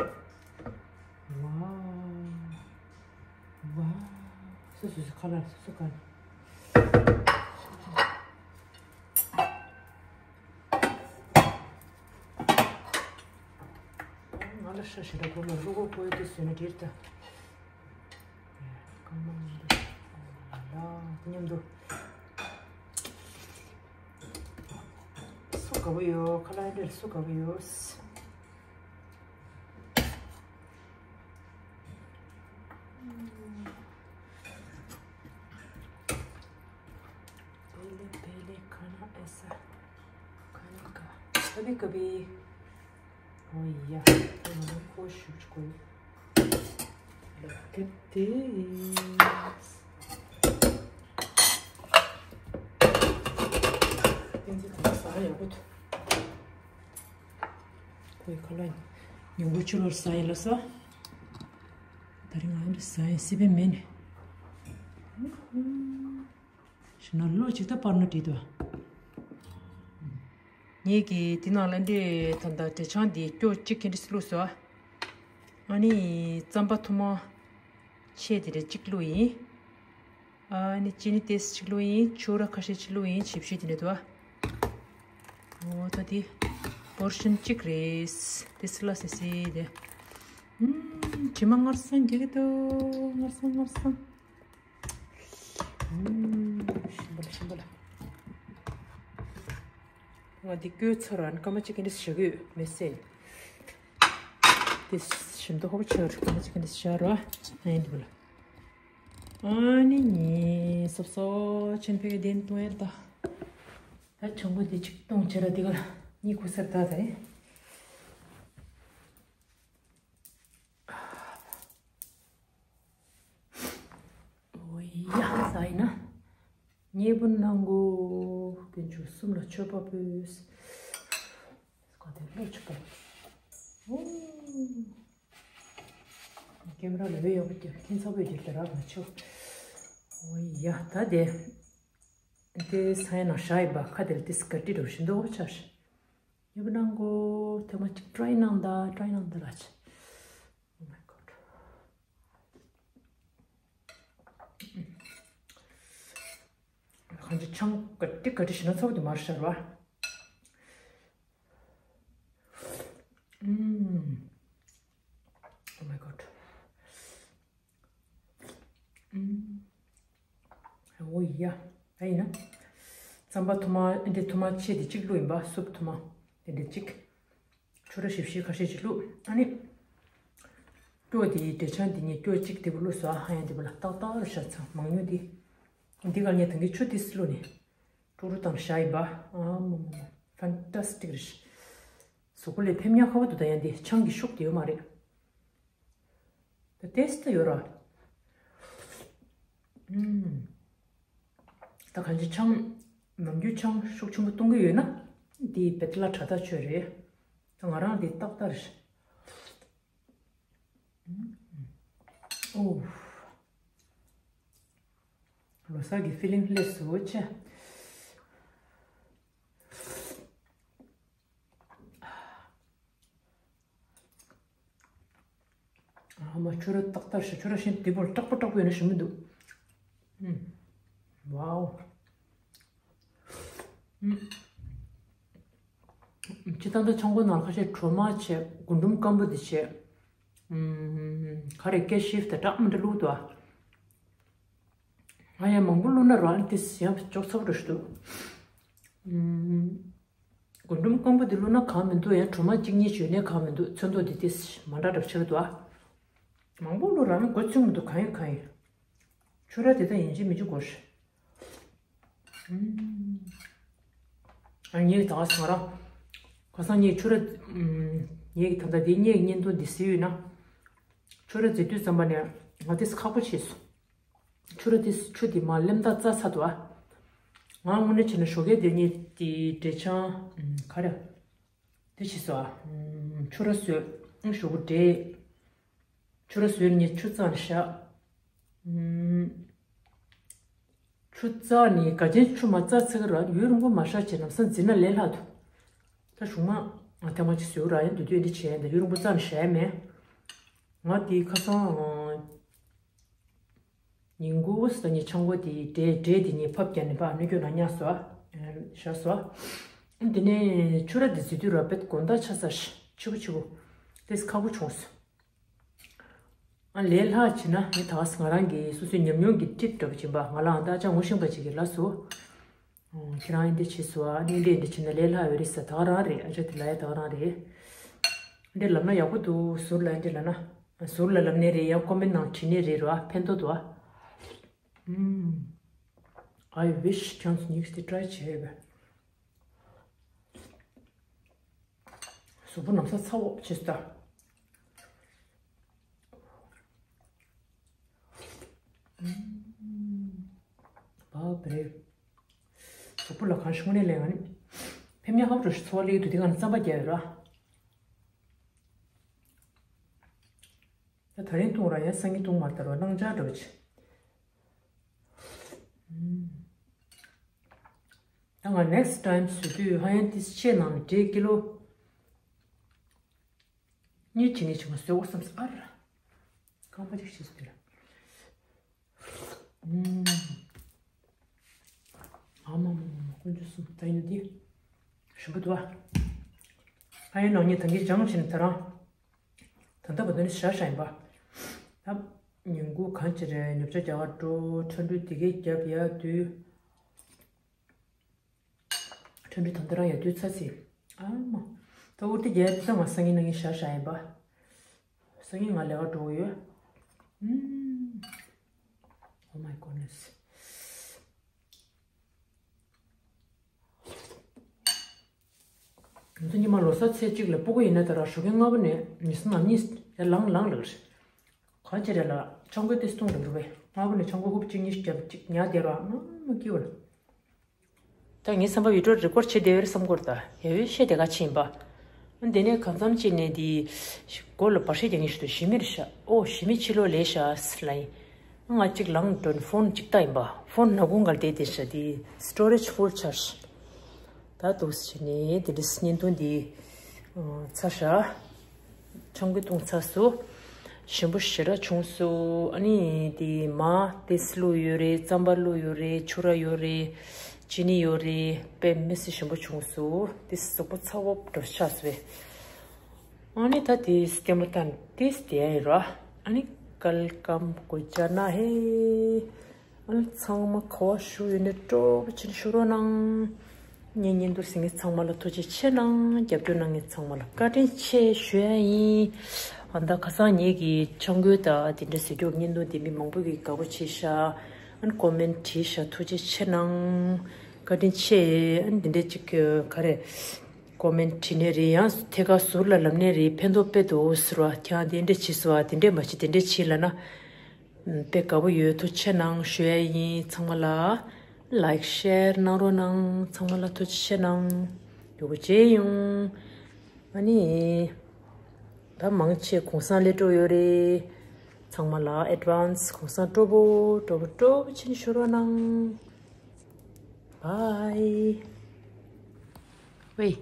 ཝའོ། ཝའོ། སོ་སོ་སོ་ཁ་ལག་སོ་སོ་ག་ང་ལ་ཧྲ་ཞེ་དྲག་གོ་ལ་ལུ་གོ་ཀོ་ཡོད་དུ་ཟོས་ན་འགྲིག་ད། སྐར་མ་མཉམ་དུ། ལ་མཉམ་དུ། སུ་དགའ་པོ་ཡོད། ཁ་ལག་འདིར་སུ་དགའ་པོ་ཡོད། Pele pele kana esa, kana ka, kabi kabi. Oh yeah, ཁོ་ཞུ་ཆུ་ཁོ། Look at this. ཏན་ཏན་ད་ཟ་ཡག་པོ་འདུག་ཁོའི་ཁ་ལག་ཉུང་པོ་ཆུ་ལོར་ཟ་ཡི་ལ་ས། ད་རིང་ང་འདི་ཟ་ཡི་སི་པན་མེད་ནས། ཞེ་ན་ལོ་གཅིག་ད་པར་ན་བྲིས་དོ། ངེད་ཀྱིས་འདི་ནང་ལ་འདི་ད་ལྟ་འབྲས་ཆང་འདི་སྐྱོ་གཅིག་གིན་འདྲི་སི་བླུགས་སོ། ཨ་ནི་རྩམ་པ་ཐུར་མ་ཆེ་དེ་འདྲ་གཅིག་བླུགས་ཡིན། ཨ་ནི་ཅི་ནི་ཏེས་གཅིག་བླུགས་ཡིན། ཕྱུར་ར་ཁ་ཤས་གཅིག་བླུགས་ཡིན། ཆིབས་ཞུ་དེ་འདྲ་འདུག་ཨ། འོ་ད་དེ་པོར་ཤན་གཅིག་རེད། དེ་སི་ལ་སི་སི་དེ། ཨུམ། དྲི་མ་མངར་སང་རྒྱག་གི་འདུག་མངར་སང་མངར་སང་། ཨུམ། ཞིམ་པ་ལ་ཞིམ་པ་ལ། ང་འདི་སྐྱོ་ཚར་ར་ཨ་ནི་སྐར་མ་གཅིག་གིན་འདྲི་སི་བཞག་གི་ཡོད་མེད་སེ། དེ་ཞིམ་དུ་ཧོབ་ཆགས་རེད། སྐར་མ་གཅིག་གིན་འདྲི་སི་བཞག་ར་ཨ་ནི་འདི་བ་ལ། ཨ་ནི་ནི་སོབ་སོ་ཆེན་ཕེ་གི་དེན་གཏོང་ཡ་ད། ད་ཆང་གོ་དེ་གཅིག་གཏོང་བྱེད་ར་དེ་ག་ལ་གཉིད་ཁུག་སར་ད་ད་རེད། འོ་ཡ་ཟ་ཡིན་ན། མཉེས་པོ་གནང་གོ། དཀོན་མཆོག་གསུམ་ལ་མཆོད་པ་ཕུལ། སྐོར་དེ་བློ་ཆུ་པོ། ཨོ། ཀེམ་ར་ལ་བེ་ཡོག་པོ་ཀྱི་ཁྱིམ་ཚང་པོའི་རྒྱུད་ལ་རག་མ་ཆོག་ཨོ་ཡ་ད་དེ། དེ་ས་ཡ་ན་ཤ་ཡིན་པ་ཁ་དེ་ལ་དེ་སི་ཀ་ཏི་རུ་བཞིན་དུ་ཆ་ཤ། ཡོད་པ་གནང་གོ། ཐེངས་མ་གཅིག་ཏྲའི་གནང་ད། ཏྲའི་གནང་ད་ར་ཆ། Oh my god. གང་ཅི་ཆང་ག་ཏི་ག་ཏི་ཞིག་ན་ཚོགས་དེ་མར་ཤར་བ། ཨུམ། Oh my god. ཨུམ། འོ་ཡ། ཨ་ཡིན་ན། རྩམ་པ་ཐུར་མ་འདི་ཐུར་མ་ཆེ་དེ་གཅིག་བླུགས་ཡིན་པ། སུབ་ཐུར་མ་དེ་འདྲ་གཅིག་ཆུ་ར་ཞིབ་ཞིབ་ཁ་ཤས་ཅིག་བླུགས། ཨ་ནི། སྐྱོ་དེ་ཡི་འབྲས་ཆང་དེ་ཉིད་སྐྱོ་གཅིག་དེ་བུ་བླུགས་སོ། ཨ་ཧ་ཡ་དེ་བུ་ལ་ཏག་ཏག་རུ་ཤ་ཚང་མང་ཉུང་དེ། འདི་ག་ངས་ད་གིན་ཆུ་ཏིས་བླུགས་ནས། ཀྲུག་ཀྲུག་དང་ཤ་ཡིན་པ། ཨ་མོ་མོ་མོ། ཕན་ཏ་སི་ཊིག་རེད། གཟུགས་པོ་ལས་ཕེབས་ཉག་ཁ་བ་འདུག་ད་ཡང་དེ་ཆང་གི་ཤུགས་དེ་ཡོད་མ་རེད། ད་ཏེས་ད་ཡོད་ར། ཨུམ། ད་གང་ཅི་ཆང་། ནམ་རྒྱུན་ཆང་ཤུགས་ཆེན་པོ་བཏུང་གི་ཡོད་ན། འདི་བེ་ཏི་ལ་དྲ་ཐག་ཆོད་རེད། ད་ང་རང་འདི་ཏག་ཏག་རེད། ཨུམ། ཨོ། ལོ་གསར་གྱི་ཕི་ལིང་སླེབས་སོང་ཆེ། ཨ་མ། ཆུ་ར་ཏག་ཏག་ཞིག་ཆུ་ར་ཤིན་ཏུ་དེ་བོར་དྲག་པོ་དྲག་པོ་ཡོད་ན་ཞིམ་མི་འདུག་ཨུམ། ཝའོ། ཨུམ། སྤྱིར་བཏང་ད་ཆང་གོ་ནང་ཁ་ཤས་གྲོ་མ་བྱས། རྒུན་འབྲུམ་སྐམ་པོ་དེ་བྱས། ཨུམ། ག་རེ་ཀེ་ཤིབ་དེ་འདྲ་མི་འདྲ་བླུགས་འདུག་ཨ། ང་ཡང་མང་པོ་བླུགས་ན་རང་དེ་ཡང་ཅོག་ཚ་པོ་འདྲ་ཞིག་འདུག་ཨུམ། རྒུན་འབྲུམ་སྐམ་པོ་དེ་བླུགས་ན་གང་མི་འདུག་ཡང་གྲོ་མ་གཅིག་གཉིས་བྱོས་ནས་གང་མི་འདུག་ཚོན་མདོག་དེ་ཏིས་མ་འདྲ་འདྲ་ཆགས་འདུག་ཨ། མང་པོ་བླུགས་རང་མི་མགོ་ཚོད་མི་འདུག་གང་ཡིན་གང་ཡིན། ཆུ་ར་དེ་ད་ཡིན་གཅིག་མིན་གཅིག་དགོས། ཨུམ། ཨ་ངས་ད་ག་ང་རང་། ཁ་སང་ངས་ཆུ་ར། ཨུམ། ངས་ད་ལྟ་དེ་ངས་བརྙན་ཐུང་འདི་གཟིགས་ཡོད་ན། ཆུ་ར་བརྫིས་དུས་ཙམ་པ་ནས་ང་དེ་ཁག་པོ་བྱས་སོང་། ཆུ་ར་དེ་ཆུ་དེ་མ་ལེམ་ད་རྩ་ཚ་འདུག་ཨ། ང་དངོས་གནས་བྱས་ན་ཞོགས་ཀས་དེ་ངས་དེ་འབྲས་ཆང་། ཨུམ། ག་རེ། དེ་བྱས་སོ་ཨ། ཨུམ། ཆུ་ར་བཟོས། ཨུམ། ཞོགས་པ་འདྲེས། ཆུ་ར་བཟོས་ནས་ཆུ་བཙགས་ནས་བཞག་ཨུམ། ཆུ་བཙགས་ནས་ག་ཅན་ཆུ་མ་བཙགས་ཚེ་ག་ར་ཡུན་རིང་པོ་མ་བཞག་བྱས་ལམ་སང་བརྫིས་ན་ལས་སླ་འདུག་ད་གཞུག་མ། ཐེངས་མ་གཅིག་བཟོས་ར་ཡིན། དུས་དུས་འདི་བྱས་འདི་ཡུན་རིང་པོ་བརྩམས་བཞག་མེད། ང་དེ་ཁ་སང་ཉིན་གུང་ཟ་ཉི་ཆང་གོ་དེ་འབྲས་འབྲས་དེ་ཉིད་ཕབ་རྒྱག་ནས་ཕར་སྣོད་སྐྱོན་ནང་ཉར་སོ། བཞག་སོ། དེ་ནས་ཕྱུ་ར་དེ་བཟོས་དུས་ར་བེད་དགོང་དག་ཆ་ཚ་ཤི་ཆུ་བོ་ཆུ་བོ་དེས་ཁག་པོ་བྱུང་སོང་། ཨ་ལས་སླ་བྱས་ན་ངས་ད་ང་རང་གི་སོ་སོའི་ཉམས་མྱོང་གི་ཊིབ་འདྲ་པོ་བྱིན་པ། ང་ལའང་ད་ཅང་ངོ་ཤེས་པ་ཅིག་གིས་ལབ་སོང་། ཁྱེད་རང་འདི་བྱས་སོ་ཨ་ནི་འདི་འདི་བྱས་ན་ལས་སླ་བའི་རེད་ཟེར། ད་ག་རང་རེད། ཨ་ཅག་དེ་ལབ་ཡ་ད་ག་རང་རེད། འདི་ལབ་ན་ཡག་པོ་འདུག་ཟུར་ལ་འདི་ལབ་ན། ཟུར་ལ་ལབ་ནའི་རེད། ཡང་ཀོ་མེན་ནང་བྲིས་ནའི་རེད་རོ། ཨ་ཕན་ཐོགས་འདུག་ཨ། ཨུམ། I wish ཁྱོད་ཚོ་གཉིས་ཀྱིས་དེ་ཊྲའི་བྱས་ཡོད་པས། གཟུགས་པོ་ན་ཚ་ཚ་བོ་བྱས་སོ་ད། ཨུམ། བ་བེ་རེ། གཟུགས་པོ་ལ་གང་ཞིག་དངོས་གནས་ལས་ང་ནི་ཕེབས་ཉག་ཧབ་རུ་ཞིག་འཚོ་བ་ལས་དུས་དེ་ག་ནས་རྩམ་པ་རྒྱག་ཡོད་ར། ད་ད་རིང་བཏུང་ར་ཡང་སང་ཉིན་བཏུང་མ་ལྟར་བ་སྣང་ཆ་འགྲོ་ཆེ། ད་ང་next time བཟོ་དུས་ཧ་ཡང་ཏིས་ཆེ་ནང་ནས་འབྲས་ཀི་ལོ་གཉིས་བྱེད་ནས་བྱུང་བ་བཟོ་དགོས་བསམ་སོང་ཨ་ར། རྐང་པ་ཅིག་བྱས་སོ་དེ་ལ། ཨ་མ་མ་མ་མ་དཀོན་མཆོག་གསུམ། ད་ཡིན་ན་འདི་ཞིམ་པོ་འདུག་ཨ། ཨ་ཡིན་ནང་ཉིད་ད་གིན་སྦྱངས་བྱས་ནས་ད་རང་ད་ལྟ་བར་དུ་ནི་བཞག་བཞག་ཡིན་པ། ད་ཉིན་གུང་གང་ཅི་རེད། ཉོ་ཆ་རྒྱག་ག་འགྲོ། ཁྲ་འགྲོས་དེ་གའི་རྒྱབ་ཡ་དུས། ཁྲ་འགྲོས་ད་ལྟ་རང་ཡ་དུས་ཚ་ཚི། ཨ་མ། ད་འུར་དེ་རྒྱབ་ཡ་དུས་ད་ང་སང་ཉིན་གནངས་ཉིན་བཞག་བཞག་ཡིན་པ། སང་ཉིན་ང་ལས་ཀ་འགྲོ་གི་ཡོད། ཨུམ། Oh my goodness. ང་ཚོ་ཉི་མ་ལོ་གསར་ཚེས་གཅིག་ལ་སྤུ་གུ་ཡིན་ན་ད་ར་ཞོགས་ཀས་སྔ་པོ་ནས་མི་སེར་ནང་གཉིས་ཡར་ལངས་ལངས་ལབ་རེད། གང་བྱེད་རེད་ལ་ཆང་གོས་ཏིས་བཏུང་ལབ་རེད་པས། སྔ་པོ་ནས་ཆང་གོས་ཧུབ་གཅིག་གཉིས་བརྒྱབ་གཅིག་ཉར་བསྡད་ར་ང་མ་སྐྱིད་པ་ལ། ད་ངའི་བསམ་པ་བི་ཌིའོ་རེ་ཀོར་བྱེད་བསྡད་པའི་བསམ་སྐོར་ད་ཡ་ཡོད་བཤད་དེ་ག་ཕྱིན་པ། འདི་ནས་གང་འཚམ་ཅིག་ནས་འདི་སྒོ་ལ་བར་ཆད་རྒྱག་མཁན་ཞིག་འདུག་ཞི་མི་རེད་ཤག་ཨོ་ཞི་མི་ཕྱི་ལོགས་ལས་ཤག་ཟེར་ལབ་ཡིན། ང་གཅིག་ལངས་འགྲོ་ནས་ཕོན་གཅིག་བལྟ་ཡིན་པ། ཕོན་ནག་ཁུང་སྒང་བསྡད་བསྡད་ཤག་འདི་སི་ཊོ་རེཇ་ཧྥུལ་ཆགས་ཤག་ད་འདུག་སེ་བྱས་ནས་དེ་འདྲ་བརྙན་ཐུང་འདི་ཚར་ཤག་ཆང་གོས་བཏུང་ཚར་སོང་། ཞིམ་པོ་ཞེ་དྲག་བྱུང་སོང་། ཨ་ནི་དེ་མ་ཏིས་བླུགས་ཡོད་རེད། རྩམ་པ་བླུགས་ཡོད་རེད། ཕྱུ་ར་ཡོད་རེད། ཅི་ནི་ཡོད་རེད། དཔེ་མི་སྲིད་ཞིམ་པོ་བྱུང་སོང་། ཏིས་གཟུགས་པོ་ཚ་བོ་འགྲོ་ཆགས་སོང་བས། ཨ་ནི་ད་དེ་ལྟད་མོ་ལྟ་ནས་ཏིས་བསྡད་ཡ་ཡིན་ར། ཨ་ནི་ཀལ་ཀམ་གོ་ཅ་ན་ཧེ། ཨ་ནི་ཚང་མ་ག་བ་བཞུགས་ཡོད་ནས་སྤྲོ་པོ་བྱས་ནས་བཞུགས་རོགས་གནང་། ངའི་བརྙན་ཐུང་གཟིགས་མཁན་ཚང་མ་ལ་ཐུགས་རྗེ་ཆེ་གནང་། རྒྱབ་སྐྱོར་གནང་མཁན་ཚང་མ་ལ་བཀའ་དྲིན་ཆེ་ཞུ་ཡ་ཡིན། ཨ་ད་ཁ་སང་ངེད་ཀྱི་ཆང་གོས་དང་དེ་འདྲ་ཟེར་རྒྱུ་བརྙན་ཐུང་དེ་མི་མང་པོ་གིས་དགའ་པོ་བྱས་ཤག་ཨ་ནི་ཀོ་མེན་བྲིས་ཤག་ཐུགས་རྗེ་ཆེ་གནང་། བཀའ་དྲིན་ཆེ། ཨ་ནི་དེ་འདྲ་ཅིག་ག་རེ། ཀོ་མེན་བྲིས་ནའི་རེད། ཡང་ཐད་ཀར་ཟུར་ལ་ལབ་ནའི་རེད། ཕན་ཐོགས་དཔེ་འདུག་ཟེར་བ། ཁྱེད་རང་དེ་འདྲ་བྱས་སོང་བ། དེ་འདྲ་མ་བྱེད་དེ་འདྲ་བྱས་ལབ་ན། དཔེ་དགའ་པོ་ཡོད། ཐུགས་རྗེ་ཆེ་གནང་ཞུ་ཡ་ཡིན། ཚང་མ་ལ་ལའིཀ་ཤེར་གནང་རོགས་གནང་། ཚང་མ་ལ་ཐུགས་རྗེ་ཆེ་གནང་། ཡག་པོ་བྱས་ཡོང་། ཨ་ནི། ད་མང་ཆེ་གུང་སེང་སླེབས་འགྲོ་ཡོད་རེད། ཚང་མ་ལ་ཨེཌ་ཝན་སི་གུང་སེང་སྤྲོ་པོ་སྤྲོ་པོ་སྤྲོ་པོ་བྱས་ནས་ཞུ་རོགས་གནང་། བའི།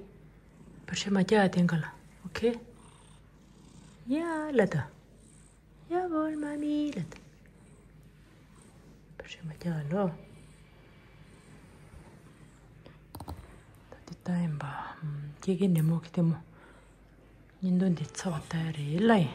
བར་ཆད་མ་རྒྱག་ཨ་དེང་ག་ལ། ཨོ་ཁེ། ཡ་ལ་ད། ཡ་བོལ་མ་མི་ལ་ད། བར་ཆད་མ་རྒྱག་ཨ་ལོ། ད་དེ་ལྟ་ཡིན་པ། ཀེ་ཀེ་ནེ་མོ་གི་ལྟད་མོ། བརྙན་ཐུང་འདི་ཚར་བ་ལྟ་ཡ་རེད་ལ་ཡིན།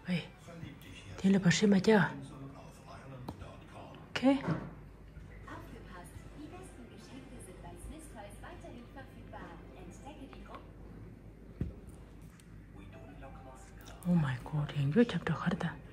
ཨེ། དེ་ལ་བར་ཆད་མ་རྒྱག་ཁེ། Oh my god ཡང་བསྐྱར་ཁྱབ་བསྒྲགས་ག་རེ་ད།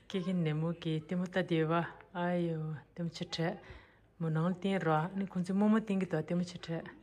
ཀེ་ཀེ་ནེ་མོ་གིས་ལྟད་མོ་ལྟ་བསྡད་པ། ཨ་ཡོ་ལྟད་མོ་ཆེ་དྲགས། མོ་ནང་ལ་བསྟན་རོགས། ཨ་ནི་ཁོང་ཚོས་རྨོ་མོ་བསྟན་གྱི་འདུག་ལྟད་མོ་ཆེ་དྲགས།